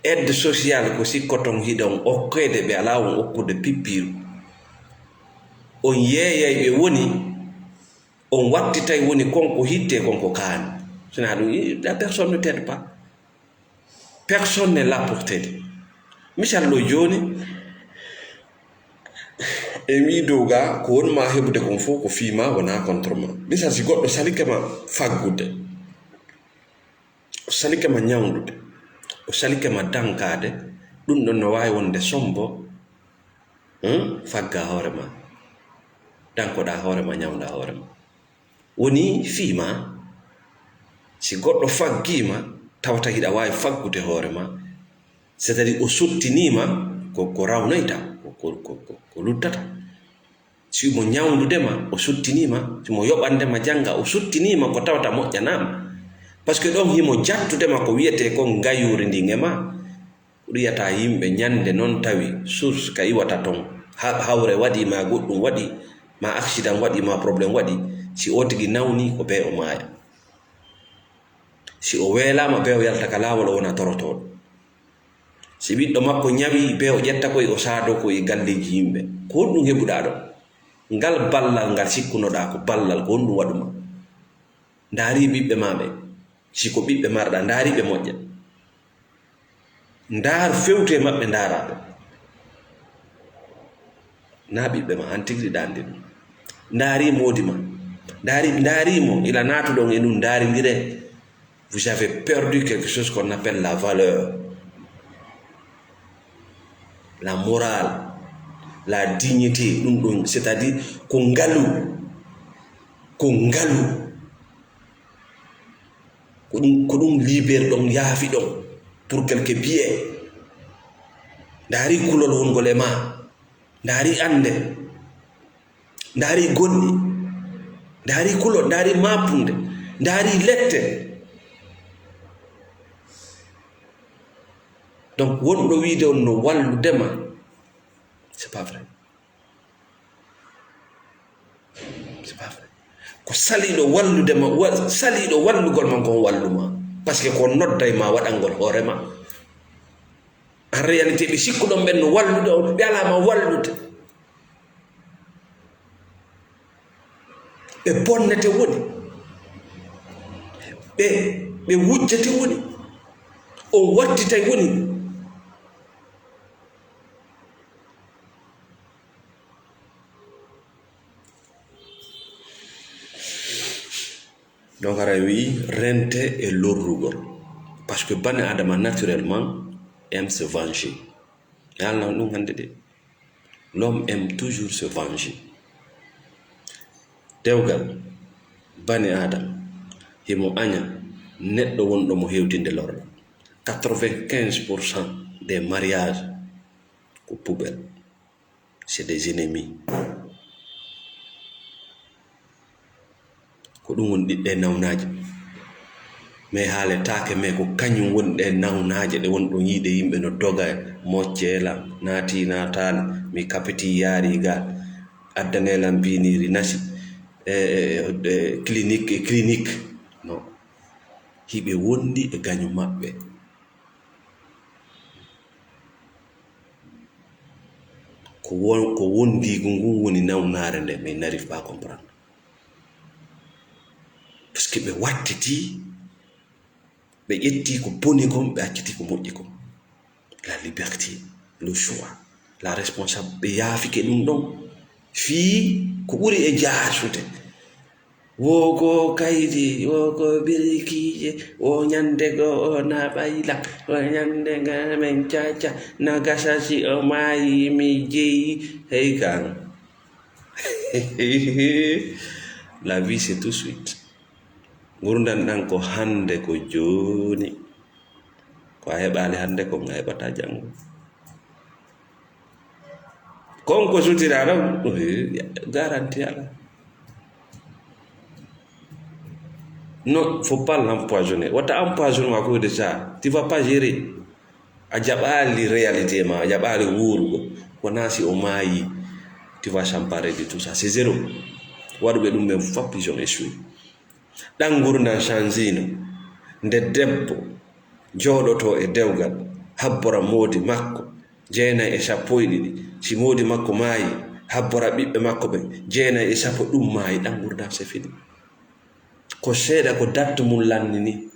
Aide sociale ko sikkoton hiɗon okkoyde ɓe alaa on okkude pippiiru. On yeeyay ɓe woni, on wattitay woni kon ko hitte, kon ko kaani. Sinaa ɗum, la personne ne t'aide pas. Personne n'est là pour t'aider. Misal ɗo jooni, e wii dow ga, ko woni ma heɓude kon fof ko fii ma, wonaa contre ma. Misal si goɗɗo salike ma faggude, o salike ma ñawndude, o salike ma dankaade, ɗum ɗon no waawi wonde sombo, hmm? Fagga hoore ma, dankoɗaa hoore ma, ñawndaa hoore ma. Woni fii ma, si goɗɗo faggii ma, tawata hiɗa waawi faggude hoore ma, c'est-à-dire o sottinii ma, ko, ko rawnoyta, ko, ko, ko, ko, ko luttata. Si mo ñawndude ma, o sottinii ma, si mo yoɓande ma jannga, o sottinii ma, ko tawata moƴƴanaa ma. Parce que ɗon himo jattude ma ko wiyetee kon ngayuuri ndin e ma. Ko ɗum yiyata yimɓe ñande non tawi source ka iwata ton. Ha-, hawre waɗi ma goɗɗum waɗi ma, accident waɗi ma, problème waɗi. Si o tigi nawni ko bee o maaya. Si o weelaama bee o yalta ka laawol o wona torotooɗo. Si ɓiɗɗo makko ñawi bee o ƴetta koy o saado koy e galleeji yimɓe. Ko honɗum heɓuɗaa ɗo? Ngal ballal ngal sikkunoɗaa ko ballal ko honɗum waɗu ma? Ndaari ɓiɓɓe ma ɓe. Si ko ɓiɓɓe marɗa, ndaari ɓe moƴƴa. Ndaar fewtu e maɓɓe, ndaaraa ɓe. Naa ɓiɓɓe ma, an tigi ɗaande ɗum. Ndaari moodi ma. Ndaari, ndaari mo, ila naatuɗon e ɗum, ndaarindire. Vous avez perdu quelque chose qu'on appelle la valeur. La morale, la dignité, ɗum ɗum, c'est-à-dire ko ngalu, ko ngalu. Ko ɗum, ko ɗum libéré ɗon, yaafi ɗon, pour quelque bien. Ndaari kulol wongol e ma, ndaari annde, ndaari gonɗi, ndaari kulol, ndaari maapunde, ndaari lette. Donc, wonɗo wiide on no wallude ma, c'est pas vrai. C'est pas vrai. Ko saliiɗo wallude ma, wa-, saliiɗo wallugol ma kon wallu ma. Parce que ko nodday ma waɗangol hoore ma. En réalité, ɓe sikkuɗon ɓen no wallude on, ɓe alaa ma wallude. Ɓe bonnete woni. Ɓe, ɓe wujjete woni. On wattitay woni. Donc, hara wi'i rente e lorrugol. Parce que bani Adama, naturellement, aime se venger. Mi haalnan ɗum hannde de. L'homme aime toujours se venger. Dewgal, bani Adama, himo aña neɗɗo wonɗo mo hewtinde lorra. Quatre-vingt-quinze pour cent des mariages ko poubelle. C'est des ennemis. Ko ɗum woni ɗiɗɗe nawnaaje. Mais haaletaake, mais ko kañum woni ɗe nawnaaje ɗe woni ɗon yiide yimɓe no doga e mocce lan, naati naataali, mi kapiti yaari ga, addane lan biniri nasi, e, e, e, clinique, e clinique. Non. Hiɓe wondi e gaño maɓɓe. Ko won-, ko wondiigu ngun woni nawnaare nde, mais n'arrive pas à comprendre. Parce que ɓe wattiti, ɓe ƴetti ko boni kon, ɓe acciti ko moƴƴi kon. La liberté, le choix, la responsable, ɓe yaafike ɗum ɗon. Fii ko ɓuri e jaasude. Wo ko kaydi, wo ko birikiije, wo ñande go o na ɓayla, wo ñande ga men caca, na gasa si o maayi mi jeyi, hey kan. La vie, c'est tout de suite. Ngurndan ɗan ko hande, ko jooni. Ko a heɓaali hande kon, a heɓataa janngo. Kon ko sutiraɗo, eh, garanti ala. Non, faut pas l'empoisonner. Wata empoisonnement ko de ça. Tu vas pas gérer. A jaɓaali réalité ma, a jaɓaali wuurugo. Wona si o maayi, tu vas s'emparer de tout ça. C'est zéro. Waɗuɓe ɗum ɓen fop, ils ont échoué. Ɗan ngurndan changeino nde debbo jooɗoto e dewgal, habbora moodi makko jeenay e sappo e ɗiɗi. Si moodi makko maayi, habbora ɓiɓɓe makko ɓen jeenay e sappo, ɗum maayi, ɗan ngurndan c'est fini. Ko seeɗa ko date mun lanni ni.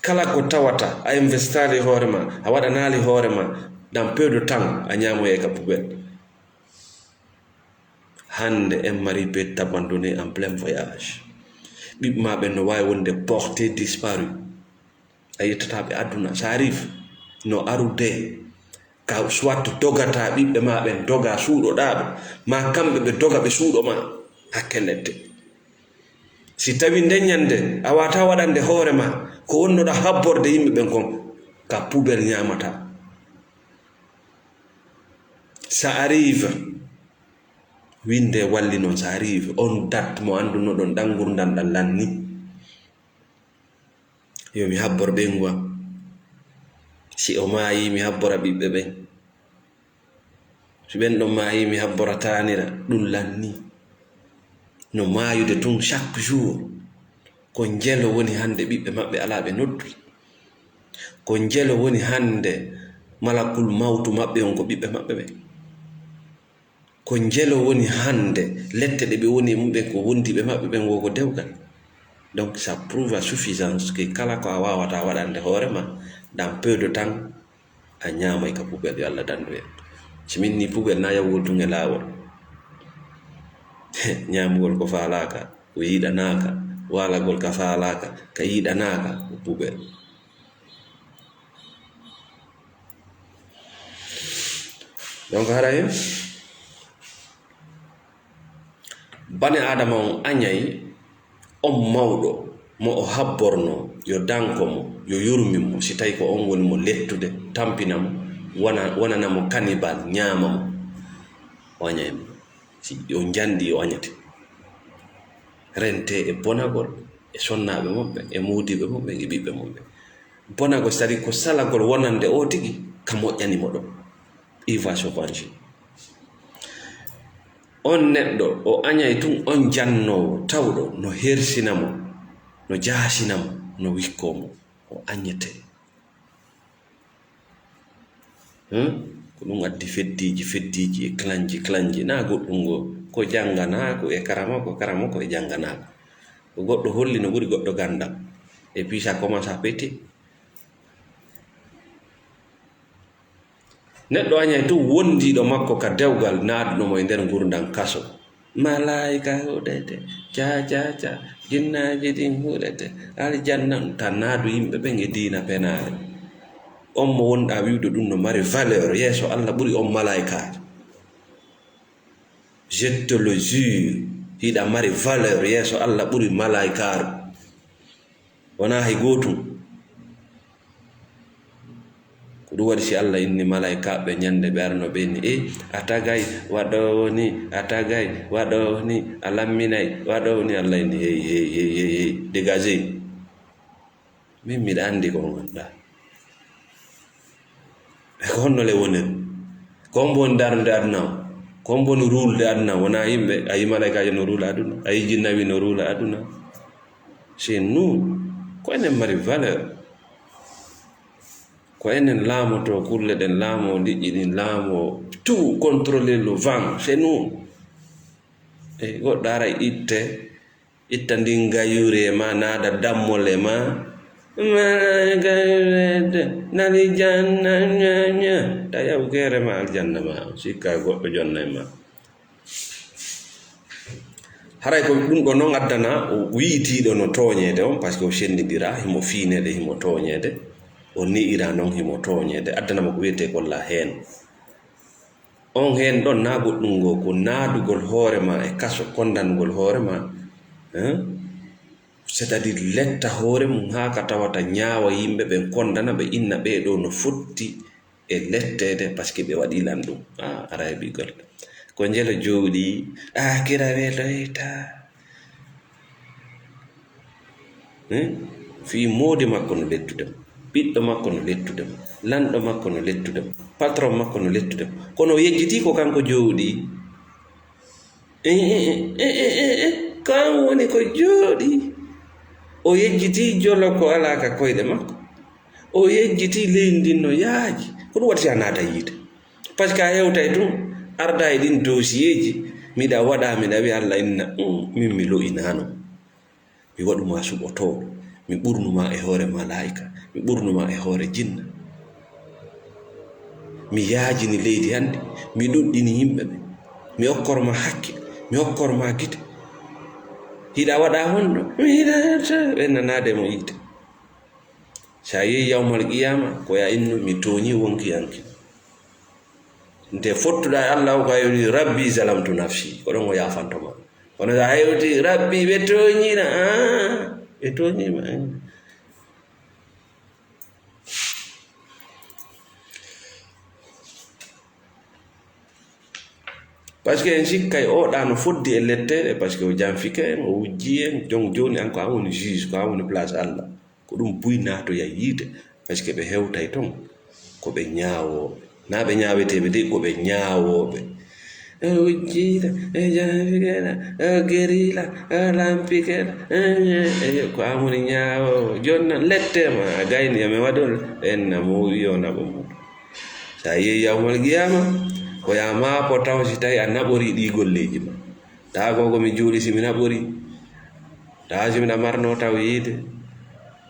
Kala ko tawata a investaali hoore ma, a waɗanaali hoore ma, dans peu de temps, a ñaamoyay ka poubelle. Hande, un mari peut t'abandonner en plein voyage. Ɓiɓɓe ma ɓen no waawi wonde porté disparu. A yettataa ɓe aduna. Ça arrive. No arude. Ka soit dogata ɓiɓɓe ma ɓen, doga suuɗoɗaa ɓe. Ma kamɓe ɓe doga ɓe suuɗo ma. Hakke lette. Si tawi nden ñande a wata waɗande hoore ma ko wonnoɗa habborde yimɓe ɓen kon, ka poubelle ñaamata. Ça arrive. Winde walli non, ça arrive. On date mo anndunoɗon ɗan ngurndan ɗan lanni. Yo mi habbor ɓeyngu am. Si o maayi, mi habbora ɓiɓɓe ɓen. Si ɓen ɗon maayi, mi habbora taanira. Ɗum lanni. No maayude tun chaque jour. Ko njelo woni hande ɓiɓɓe maɓɓe alaa ɓe noddude. Ko njelo woni hande malakul mawtu maɓɓe on ko ɓiɓɓe maɓɓe ɓen. Ko njelo woni hande lette ɗe ɓe woni e mumɓen ko wondiiɓe maɓɓe ɓen wo ko dewgal. Donc, ça prouve à suffisance que kala ko a waawata waɗande hoore ma, dans peu de temps, a ñaamay ka poubelle, yo Allah dandu en. Si min ni poubelle na yawgol tun e laawol. Ñaamugol ko faalaaka, ko yiɗanaaka, waalagol ka faalaaka, ka yiɗanaaka, ko poubelle. Donc, haray bani Aadama on añay on mawɗo mo o habbornoo, yo danko mo, yo yurmin mo, si tawi ko on woni mo lettude, tampina mo, wona, wonana mo kanibal, ñaama mo. O añay mo. Si o njanɗi, o añete. Rentee e bonagol, e sonnaaɓe muɓɓen, e moodiiɓe muɓɓen, e ɓiɓɓe muɓɓen. Bonagol, c'est-à-dire ko salagol wonande o tigi, ka moƴƴani mo ɗon. Il va se venger. On neɗɗo, o añay tun on jannoowo tawɗo no hersina mo, no jaasina mo, no wikkoo mo. O añete. Hmm? Ko ɗum addi feddiiji, feddiiji e clanji, clanji. Naa goɗɗum ngo, ko jannganaaku e karama, ko karama, ko e jannganaaku. Ko goɗɗo holli no ɓuri goɗɗo ganndal. Et puis ça commence à péter. Neɗɗo añay tun wondiiɗo makko ka dewgal naaduɗo mo e nder ngurndan kaso. Malaayika huɗete, ca, ca, ca, jinnaaji ɗin huɗete, aljanna, ta naadu yimɓe ɓen e diina penaale. On mo wonɗaa wi'ude ɗum no mari valeur yeeso Alla ɓuri on malaayikaajo. Je te le jure, hiɗa mari valeur yeeso Alla ɓuri malaayikaaru. Wonaa hay gootum. Ko ɗum waɗi si Alla inni malaa'ikaaɓe ɓe ñande ɓe arno ɓe inni, "E, a tagay, waɗoowo ni, a tagay, waɗoowo ni, a lamminay, waɗoowo ni." Alla inni, "Hey, hey, hey, hey, hey, dégagez. Min miɗa anndi ko on anndaa." E ko honno le woniri? Ko on woni darnude aduna o? Ko on woni ruulude aduna o? Wonaa yimɓe. A yii malaa'ikaajo no ruula aduna? A yii jinnawi no ruula aduna? C'est nous. Ko enen mari valeur. Ko enen laamotoo kulle ɗen, laamoo liƴƴi ɗin, laamoo tout, contrôler le vent, c'est nous. E goɗɗo ara itte, itta ndin gayuure e ma, naada dammol e ma. Malaa'ika yurede, nali janna, ña, ña. Ta yaw geere ma, aljanna ma, sikka goɗɗo jonna e ma. Haray ko ɗum ɗo non addana o wi'itiiɗo no tooñeede on, parce que o senndindira, himo fiineede, himo tooñeede, o ne'ira non, himo tooñeede, addana mo ko wi'etee kolla heen. On heen ɗon, naa goɗɗum ngoo, ko naadugol hoore ma e kaso, kondanugol hoore ma, hein? C'est-à-dire letta hoore mum haa ka tawata ñaawa yimɓe ɓen, kondana ɓe, inna ɓee ɗoo no fotti e letteede, parce que ɓe waɗi lan ɗum. Ah, ara heɓi golle. Ko njelo jooɗi, aakira weloyta. Hmm? Fii moodi makko no lettude mo, ɓiɗɗo makko no lettude mo, lanɗo makko no lettude mo, patron makko no lettude mo. Kono o yejjitii ko kanko jooɗi. Eh, eh, eh, eh, eh, eh, eh. Kan woni ko jooɗi. O yejjitii jolo ko alaa ka koyɗe makko. O yejjitii leydi ndin no yaaji. Ko ɗum waɗi si a naata yiide. Parce que a hewtay tun, arda e ɗin dossier ji, miɗa waɗa, miɗa wi'a Alla inna, "Mm, min mi lo'inaano. Mi waɗu ma suɓotooɗo. Mi ɓurnu ma e hoore malaa'ika. Mi ɓurnu ma e hoore jinna. Mi yaajini leydi hannde. Mi ɗuɗɗini yimɓe ɓe. Mi okkor ma hakke. Mi okkor ma gite. Hiɗa waɗa honno?" Mi hiɗa ɓe nanaade mo yiide. Si a yehi yawmal qiyaama, ko ya innu, "Mi tooñi wonkiyanke." Nde fottuɗaa e Alla, o ko a wi'i, "Rabbi zalamtu nafsi." Ko ɗon o yaafanto ma. Kono si a hewti, "Rabbi, ɓe tooñiɗa." Ah, ɓe tooñiima. Parce que en sikkay oɗa no foddi e letteɗe, parce que o janfike en, o wujji en, jon-, jooni an ko an woni juge, ko an woni place Alla. Ko ɗum buy naatoya yiide, parce que ɓe hewtay ton. Ko ɓe ñaawooɓe. Naa ɓe ñaaweteeɓe de, ko ɓe ñaawooɓe. O wujjiiɗo, o janfikeɗo, o geriila, o lampikeɗo. Eh, eh, eh, ko an woni ñaawoowo. Jooni non, lette ma, a gayni, yo mi waɗu, enna mo wi'o naɓo mo. Si a yehi yawmal qiyaama, ko ya maako taw si tawi a naɓori ɗi golleeji ma. Taa ko ko mi juuli si mi naɓori. Taa si miɗa marno taw yiide.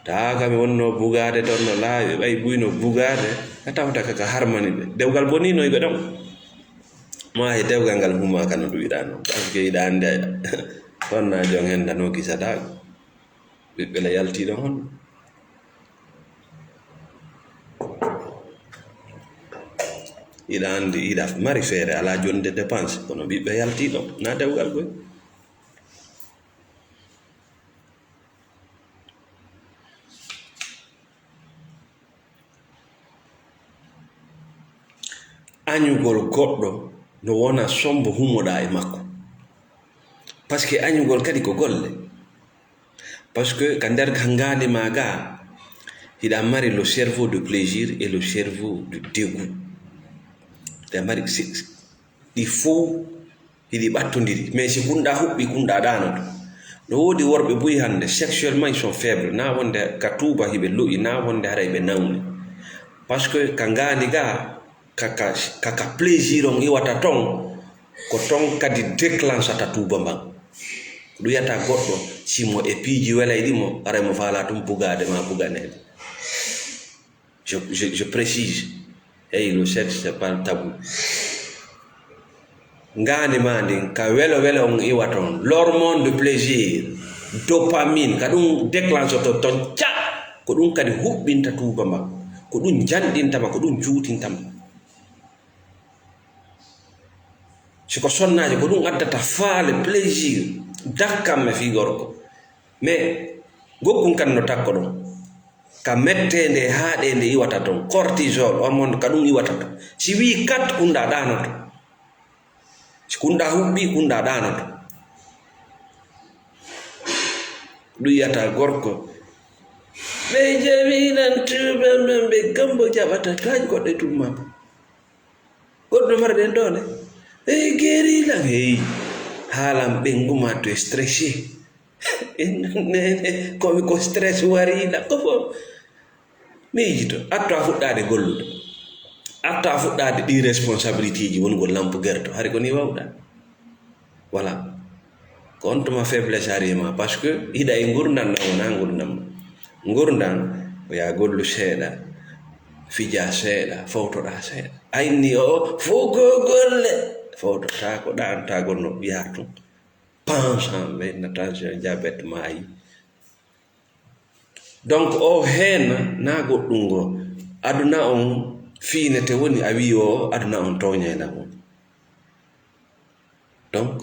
Taa ka mi wonno bugaade ton no laawi, ɓay buy no bugaade. A tawta ka, ka harmani ɓe. Dewgal bonii no e ɓe ɗon. Ma e dewgal ngal humma ka no ɗum yiɗaa non. Parce que yiɗa annde a ɗon na jon henda no kisata. Ɓiɓɓe la yaltiiɗo hon. Hiɗa anndi, hiɗa mari feere, alaa jonnde dépense, kono ɓiɓɓe yaltii ɗon, na dewgal koy. Añugol goɗɗo no wona sombo humoɗaa e makko. Parce que añugol kadi ko golle. Parce que ka nder ka ngaandi ma ga, hiɗa mari le cerveau de plaisir et le cerveau de dégoût. Hiɗa mari si, ɗi fow hiɗi ɓattondiri. Mais si kunɗa huɓɓi, kunɗa ɗaanoto. No woodi worɓe buy hannde, sexuellement ils sont faibles. Na wonde ka tuuba hiɓe lo'i, na wonde haray ɓe nawni. Parce que ka ngaandi ga, ka, ka, ka, ka plaisir on iwata ton, ko ton kadi déclenchata tuuba mban. Ko ɗum yata goɗɗo, si mo e piiji welay ɗi mo, aray mo faala tun bugaade ma buganeede. Je, je, je précise. Hey, le sexe, c'est pas le tabou. Ngaandi ma ndin, ka welo welo on iwa ton. L'hormone de plaisir, dopamine, ka ɗum déclenchoto ton ca. Ko ɗum kadi huɓɓinta tuuba ma. Ko ɗum janɗinta ma, ko ɗum juutinta ma. Si ko sonnaajo, ko ɗum addata faale, plaisir, dakkamme fii gorko. Mais gokkun kan no takko ɗon. Ka metteende e haaɗeende iwata ton. Cortisol, hormone ka ɗum iwata ton. Si wii kat, kunɗa ɗaanoto. Si kunɗa huɓɓi, kunɗa ɗaanoto. Ɗum yiyata gorko. Ɓe jaminan tuuban men ɓe gambo jaɓata taaj goɗɗe tumma. Goɗɗo mara ɗen ɗo ne. Ɓe geeri lan hey. Haalan ɓe nguma to stressé. Nene, komi ko stress wari lan ko fof. Miijito, atto a fuɗɗaade gollude. Atto a fuɗɗaade ɗi responsabilité ji woni ko lampu gerto. Hari ko ni wawɗa. Voilà. Ko on tuma faiblesse ari e ma, parce que hiɗa e ngurndan ɗan wona ngurndan ma. Ngurndan ko ya gollu seeɗa, fija seeɗa, fowtoɗa seeɗa. A inni o fof ko golle. Fowtoɗa ko ɗantagol no yaha tun. Pension, ɓe na tension, diabète, maayi. Donc o heen na goɗɗum ngo aduna on fiinete woni a wi o aduna on tooñayna mo. Donc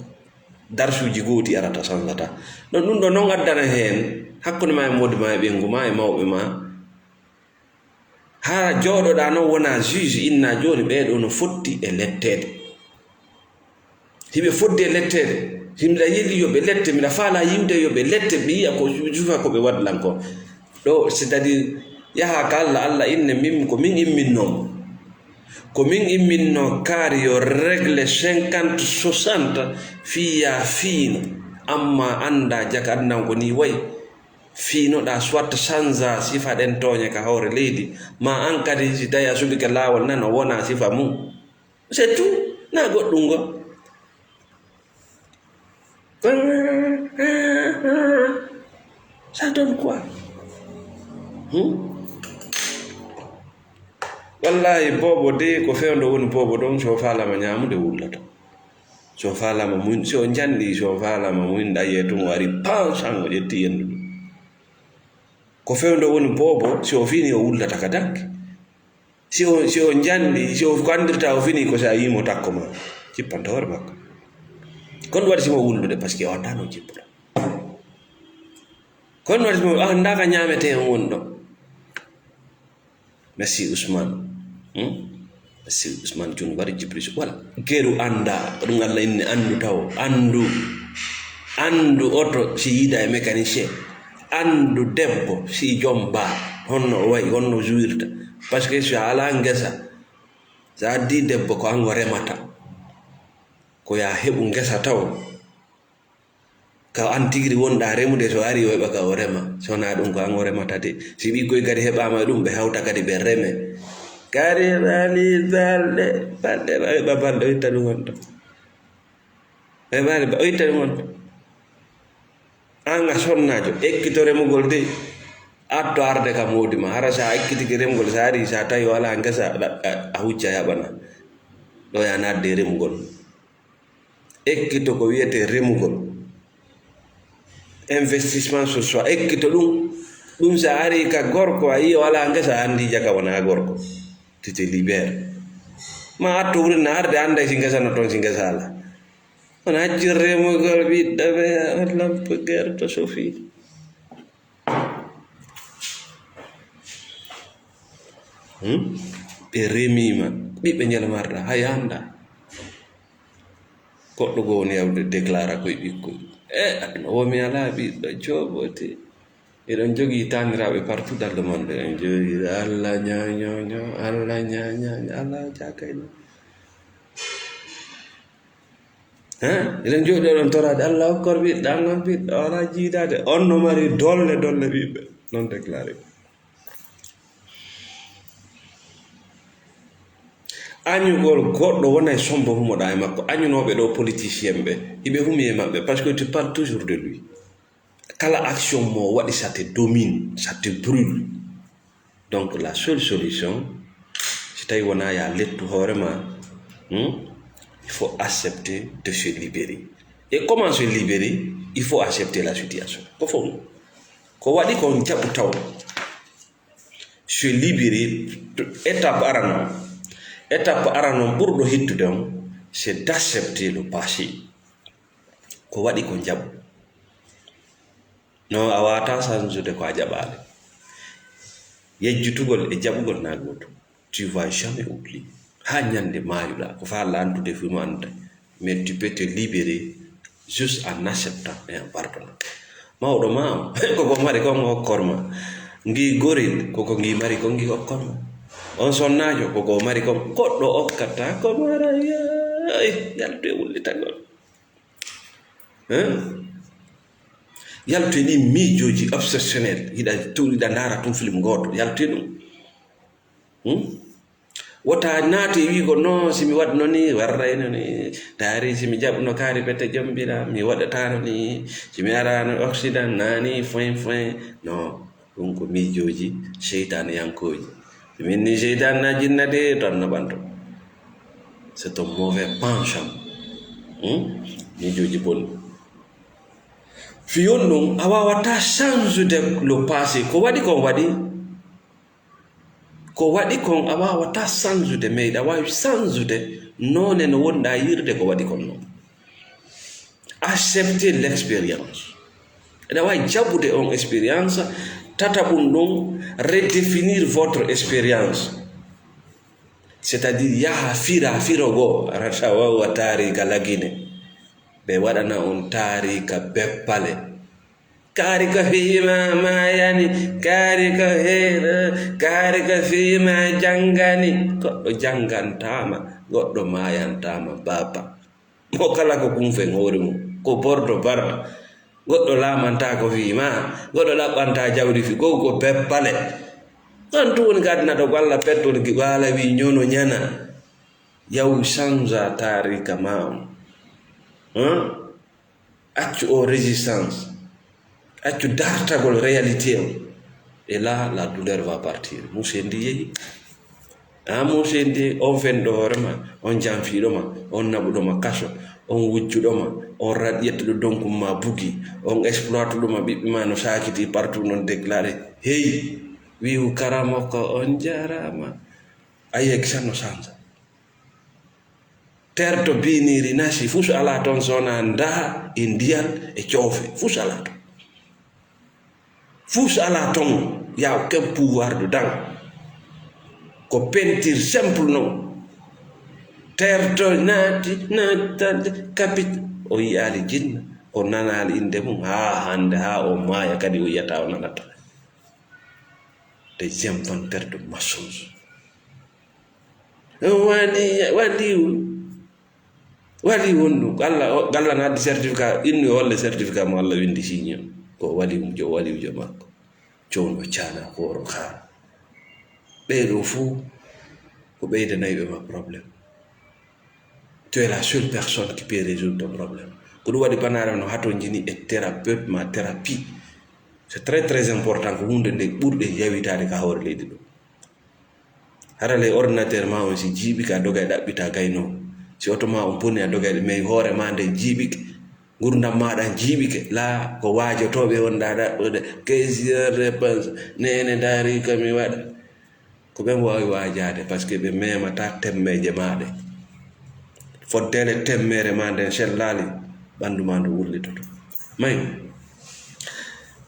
darsuuji gooti arata sanzata. Donc ɗum ɗo noon addana heen hakkunde ma e moodi ma e ɓeyngu ma e mawɓe ma. Haa jooɗoɗaa noon wona juge inna jooni ɓeeɗo no fotti e letteede. Hiɓe fodde lettere, himɗa yeli yo ɓe lette, miɗa faala yiwde yo ɓe lette, ɓe yiya ko jufa ko ɓe waɗi lan ko. Ɗo c'est-à-dire yaha ka Allah, Allah inne min ko min imminno mo. Ko min imminno kaari yo règle cinquante soixante fiya fiino. Amma annda jaka adnan ko ni wayi. Fiinoɗa soit sanza sifa ɗen tooñe ka hoore leydi, ma an kadi si tawi a suɓike laawol nan o wona sifa mum. C'est tout. Na goɗɗum ngo. Ça donne quoi? Hmm? Wallahi boobo de ko fewndo woni boobo ɗon so faalama ñaamude wullata. So faalama mun so janɗi so faalama mun ɗaye tun wari pan sango ƴetti yendu ɗum. Ko fewndo woni boobo si o fini o wullata ka danki. Si o si o janɗi si o ko anndirta o fini ko si a yimo takko ma cippanta hoore makko. Kon waɗi simo wullude parce que o annda no cippuɗa. Kon waɗi simo a annda ka ñaamete on woni ɗo. Merci Ousmane. Hmm? Merci Ousmane Jun wari Jibril wala geru annda ko ɗum Allah inni anndu taw anndu anndu oto si yiida e mécanicien. Anndu debbo si jom ba honno o wayi honno juwirta. Parce que so a ala ngesa sa addi debbo ko an o remata. Ko ya heɓu ngesa taw ka an tigiri wonɗa remude so ari o heɓa ka o rema. Sona ɗum ko an o remata de si ɓikkoy kadi heɓama e ɗum ɓe hawta kadi ɓe reme. Kadi heɓani balɗe balɗe ɓa heɓa balɗe o itta ɗum wonta. Ɓe mbaali ba o ittani mon an a sonnajo ekkito remugol de. Addo arde ka moodi ma hara sa ekkitiki remugol sa ari sa tawi wala ngesa a hucca yaɓana. Ɗo ya nadde remugol ekkito ko wiyete remugol. Investissement sur soi ekkito ɗum. Ɗum sa ari ka gorko a yi wala ngesa andi jaka wona gorko. Tu te libères. Ma atto wurin na arde annday si ngesa no toon, si ngesa ala. On accir remugol ɓiɗɗo ɓe, on lampe gerto sofi. Hmm? Ɓe remiima. Ɓiɓɓe ñalmarɗa, hay annda. Goɗɗo goo woni yawde déclara koye ɓikkoy. E, aduna o mi alaa ɓiɗɗo, jooɓote. Eɗon jogii taaniraaɓe partout dans le monde. Eɗon jogii Allah ñañoño, Allah ñañoño, Allah jakayno. Hein? Eɗen jooɗi oɗon toraade, Allah okkor ɓiɗɗo, Allah ɓiɗɗo, o alaa jiidaade. On no mari dolle, dolle ɓiɓɓe. Non déclaré. Añugol goɗɗo wona e sombo humoɗaa e makko. Añunooɓe ɗo politicien ɓe, hiɓe humi e maɓɓe, parce que tu parles toujours de lui. Kala action mo waɗi, ça te domine, ça te brûle. Donc la seule solution, si tawi wona ya lettu hoore ma, hmm, il faut accepter de se libérer. Et comment se libérer? Il faut accepter la situation. Ko fof ɗum. Ko waɗi kon jaɓu taw. Se libérer, étape arano. Étape arano ɓurɗo hittude on, c'est d'accepter le passé. Ko waɗi ko jaɓu. No a waata sansude ko a jaɓaali. Yejjutugol e jaɓugol na gootum. Tu vas jamais oublier. Haa ñande maayuɗaa, ko faa lantude fii mo annda. Mais tu peux te libérer juste en acceptant et en pardonnant. Mawɗo ma on, ko ko mari kon okkor ma. Ngi gorel, ko ko ngi mari kon ngi okkor ma. On sonnaajo, ko ko mari kon. Goɗɗo okkata ko mara, yaay, yaltu e wullitagol. Hein? Yaltu e ɗin miijooji obsessionnel. Hiɗa tu-, hiɗa ndaara tun film gooto. Yaltu e ɗum. Hmm? Wota naati e wiigo, "Non, si mi waɗno ni, warrayno ni. Taari, si mi jaɓno kaari pete jombira, mi waɗataano ni. Si mi araano Occident, naani, foin, foin." Non, ɗum ko miijooji seytaane yankooji. Si min ni seytaane na jinna de, ton no ɓanto. C'est un mauvais penchant. Hmm? Miijooji bonɗi. Fiyon ɗum, a waawata sansude le passé. Ko waɗi kon waɗi. Ko waɗi kon a waawataa sansude, mais hiɗa waawi sansude noone no wonɗaa yi'irde ko waɗi kon non. Accepter l'expérience. Hiɗa waawi jaɓude on expérience, tataɓun ɗum, redéfinir votre expérience. C'est-à-dire, yaha fira firo goo, rata wawa taariika Lagine. Ɓe waɗana on taariika Beppale. Kaari ka fiima maayani, kaari ka heena, kaari ka fiima janngani. Goɗɗo janngantaama, goɗɗo maayantaama, baaba. Mo kala ko kumfen hoore mum, ko bordo barda. Goɗɗo laamantaa ko fiima, goɗɗo ɗaɓɓantaa jawdi fii, ko, ko Beppale. Ɗon tun woni ka aduna ɗo, ko Alla pettol gi-, waala wii ñono ñana. Yaw sansa taariika maa on. Hum? Accu o résistance. Accu dartagol réalité on. Et là, la douleur va partir. Muuse ndi yehi. A muuse ndi, on fenɗo hoore ma, on janfiiɗo ma, on naɓuɗo ma kaso, on wujjuɗo ma, on raɗ-, ƴettuɗo donkum ma bugi, on exploituɗo ma, ɓiɓɓe ma no saakiti partout non déclaré. Hey, wi'u karamo ko on jaraama. A yegsa no sansa. Terto biiniiri nasi, fus alaa toon so wonaa ndaha e ndiyan e coofe. Fus alaa toon. Fus alaa toon. Y a aucun pouvoir dedans. Ko peinture simple non. Terto naati, naatande, kapit. O yiyaali jinna. O nanaali innde mum haa hannde, haa o maaya kadi o yiyata, o nanata. Des inventeurs de mensonges. Wali, waliyu. Wali wonɗum. Alla, o, Alla na addi certificat, innu e holle certificat mo Alla windi signé. Ko wali, jo, waliwjo makko. Cowno cana, koro kara. Ɓee ɗo fuu, ko ɓeydanayɓe ma problème. Tu es la seule personne qui peut résoudre ton problème. Ko ɗum waɗi banaare no hatonjini e thérapeute ma thérapie. C'est très, très important. Ko huunde nde ɓurɗe yawitaade ka hoore leydi ɗo. Hara ley ordinateur ma on, si jiiɓike, a doga e ɗaɓɓita gayno. Si oto ma on boni, a doga e, mais hoore ma nde jiiɓike, ngurdam ma ɗan jiiɓike, la ko waajotooɓe wonɗa ɗaɓɓude. Question réponse. Nene daari ko mi waɗa. Ko ɓen waawi waajaade, parce que ɓe memataa temmeeje maa ɗe. Foddeele temmeere maa nden sellaali, ɓanndu maa ndu wullitoto. May,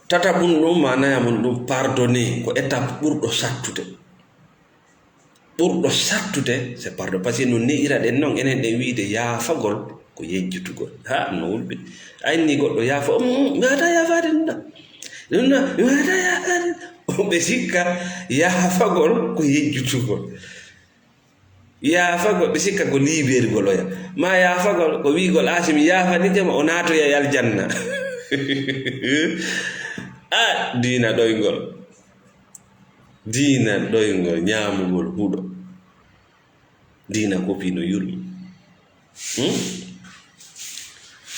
tataɓun ɗum, maanaya mun ɗum, pardonner, ko étape ɓurɗo sattude. Ɓurɗo sattude, c'est pardon. Parce que no ne'iraɗen non, enen ɗen wiide yaafagol ko yejjitugol. Ha, no wulɓe. A inni goɗɗo yaafa, "Mm, mi waawataa yaafaade ɗum ɗa. Ɗum ɗa, mi waawataa yaafaade." Ɓe sikka yaafagol ko yejjitugol. Yaafagol, ɓe sikka ko liibeergol oya. Ma yaafagol ko wi'ugol, "Aa, si mi yaafanike ma, o naatoyay aljanna." A, diina ɗoyngol. Diina ɗoyngol, ñaamugol huɗo. Diina kopi no yurmi. Hmm?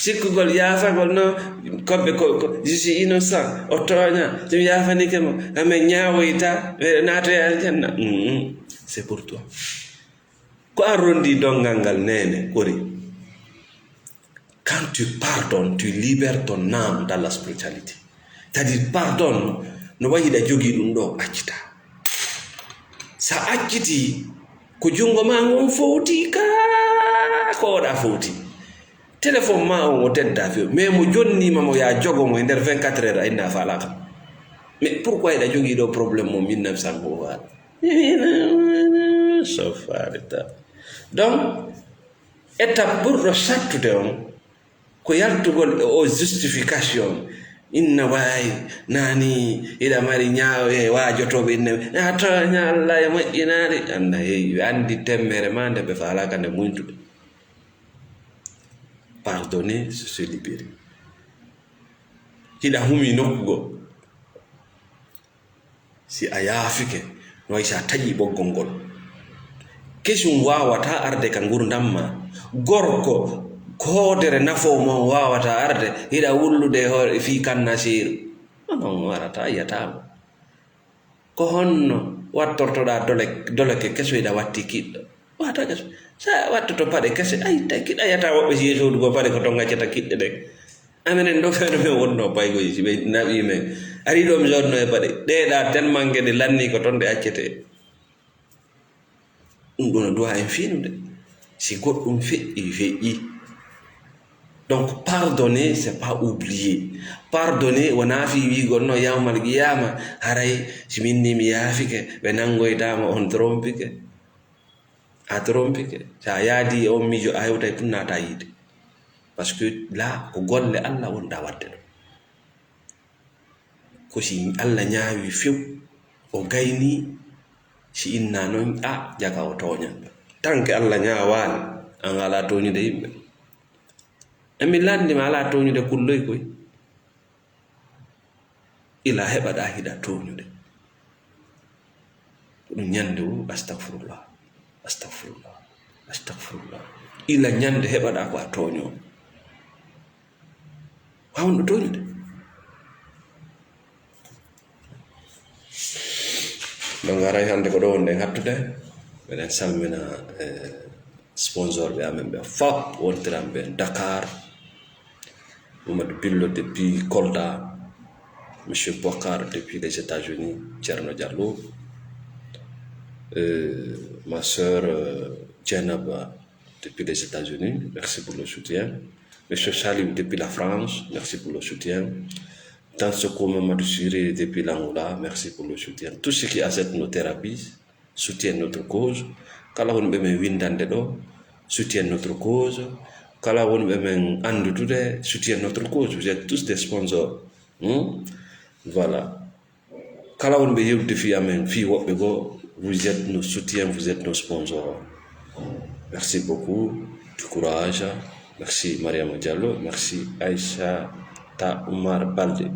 Sikkugol yaafagol no, koɓe ko, ko, "Je suis innocent, o tooña, so mi yaafanike mo, amen ñaawoyta, ɓe naatoya aljanna." Mm, mm. C'est pour toi. Ko an rondi donngal ngal, neene, kori. Quand tu pardonnes, tu libères ton âme dans la spiritualité. C'est-à-dire, pardonne, no wayi hiɗa jogii ɗum ɗo, accita. Sa acciti, ko junngo ma ngon fowti ka, ko oɗa fowti. Téléphone ma on o tedda few, mais mo jonnima mo ya jogo mo e nder vingt-quatre heures, a inna faala kam. Mais pourquoi hiɗa jogii ɗo problème mo mille neuf cents ko waɗa? So faali ta. Donc, étape ɓurɗo sattude on, ko yaltugol e o justification. Inna waawi, nani, hiɗa mari ñaawo e waajotooɓe, inna, a tooña Allah e moƴƴinaari. Anna heewi, ɓe anndi temmere ma nde ɓe faalaaka nde muñtude. Pardonner, c'est se libérer. Hiɗa humi nokku goo. Si a yaafike, no wayi si a taƴi ɓoggol ngol. Kesum waawataa arde ka ngurndan ma. Gorko, hoodere nafoowo mo on waawataa arde, hiɗa wullude e hoore fii kannasiiru. Non, non, warataa, yiyataa mo. Ko honno wattortoɗaa dole-, doloke keso hiɗa watti kiɗɗo? Wata keso. Sa wattoto paɗe kese, ay, ta kiɗa yata woɓɓe si yeeso ɗum ko paɗe ko ton accata kiɗɗe ɗen. Amenen ɗo feno men wonno paygoji, si ɓe naɓi men. Ari ɗo mi sodno e paɗe. Ɗe ɗa tellement ɗe lanni ko ton ɗe accete. Ɗum ɗo no duwa en fiinude. Si goɗɗum feƴƴi, feƴƴi. Donc, pardonner, c'est pas oublier. Pardonner, wonaa fii wiigol no yawmal qiyaama, haray si min ni mi yaafike, ɓe nanngoytaama on trompike. A trompike. So a yaadi e on miijo, a hewtay tun naata yiide. Parce que là, ko golle Allah wonɗa waɗde ɗo. Ko si Allah ñaawi few, o gayni, si inna non, a, jaka o tooña. Tant que Allah ñaawaali, an alaa tooñude yimɓe. E mi lanndi ma alaa tooñude kulloy koy. Ila heɓaɗa hiɗa tooñude. Ko ɗum ñande o, astagfirullah, astagfirullah, astagfirullah. Ila ñande heɓaɗa ko a tooño. Waawno tooñude. Donc, haray hannde ko ɗo wonɗen hattude. Meɗen salmina, eh, sponsor ɓe amen ɓe fop, wontiranɓe Dakar. Mamadou Billo depuis Kolda. Monsieur Bokar depuis les États-Unis. Thierno Diallo. Euh, ma sœur, euh, Djenaba depuis les États-Unis. Merci pour le soutien. Monsieur Salim depuis la France. Merci pour le soutien. Tansoko Mamadou Siré depuis l'Angola. Merci pour le soutien. Tous ceux qui achètent nos thérapies, soutiennent notre cause. Kala wonɓe men winndande ɗo, soutiennent notre cause. Kala wonɓe men anndude, soutiennent notre cause. Vous êtes tous des sponsors. Hmm? Voilà. Kala wonɓe yewtude fii amen, fii woɓɓe goo, vous êtes nos soutiens, vous êtes nos sponsors. Merci beaucoup du courage. Merci Mariama Diallo. Merci Aïssata Oumar Baldé.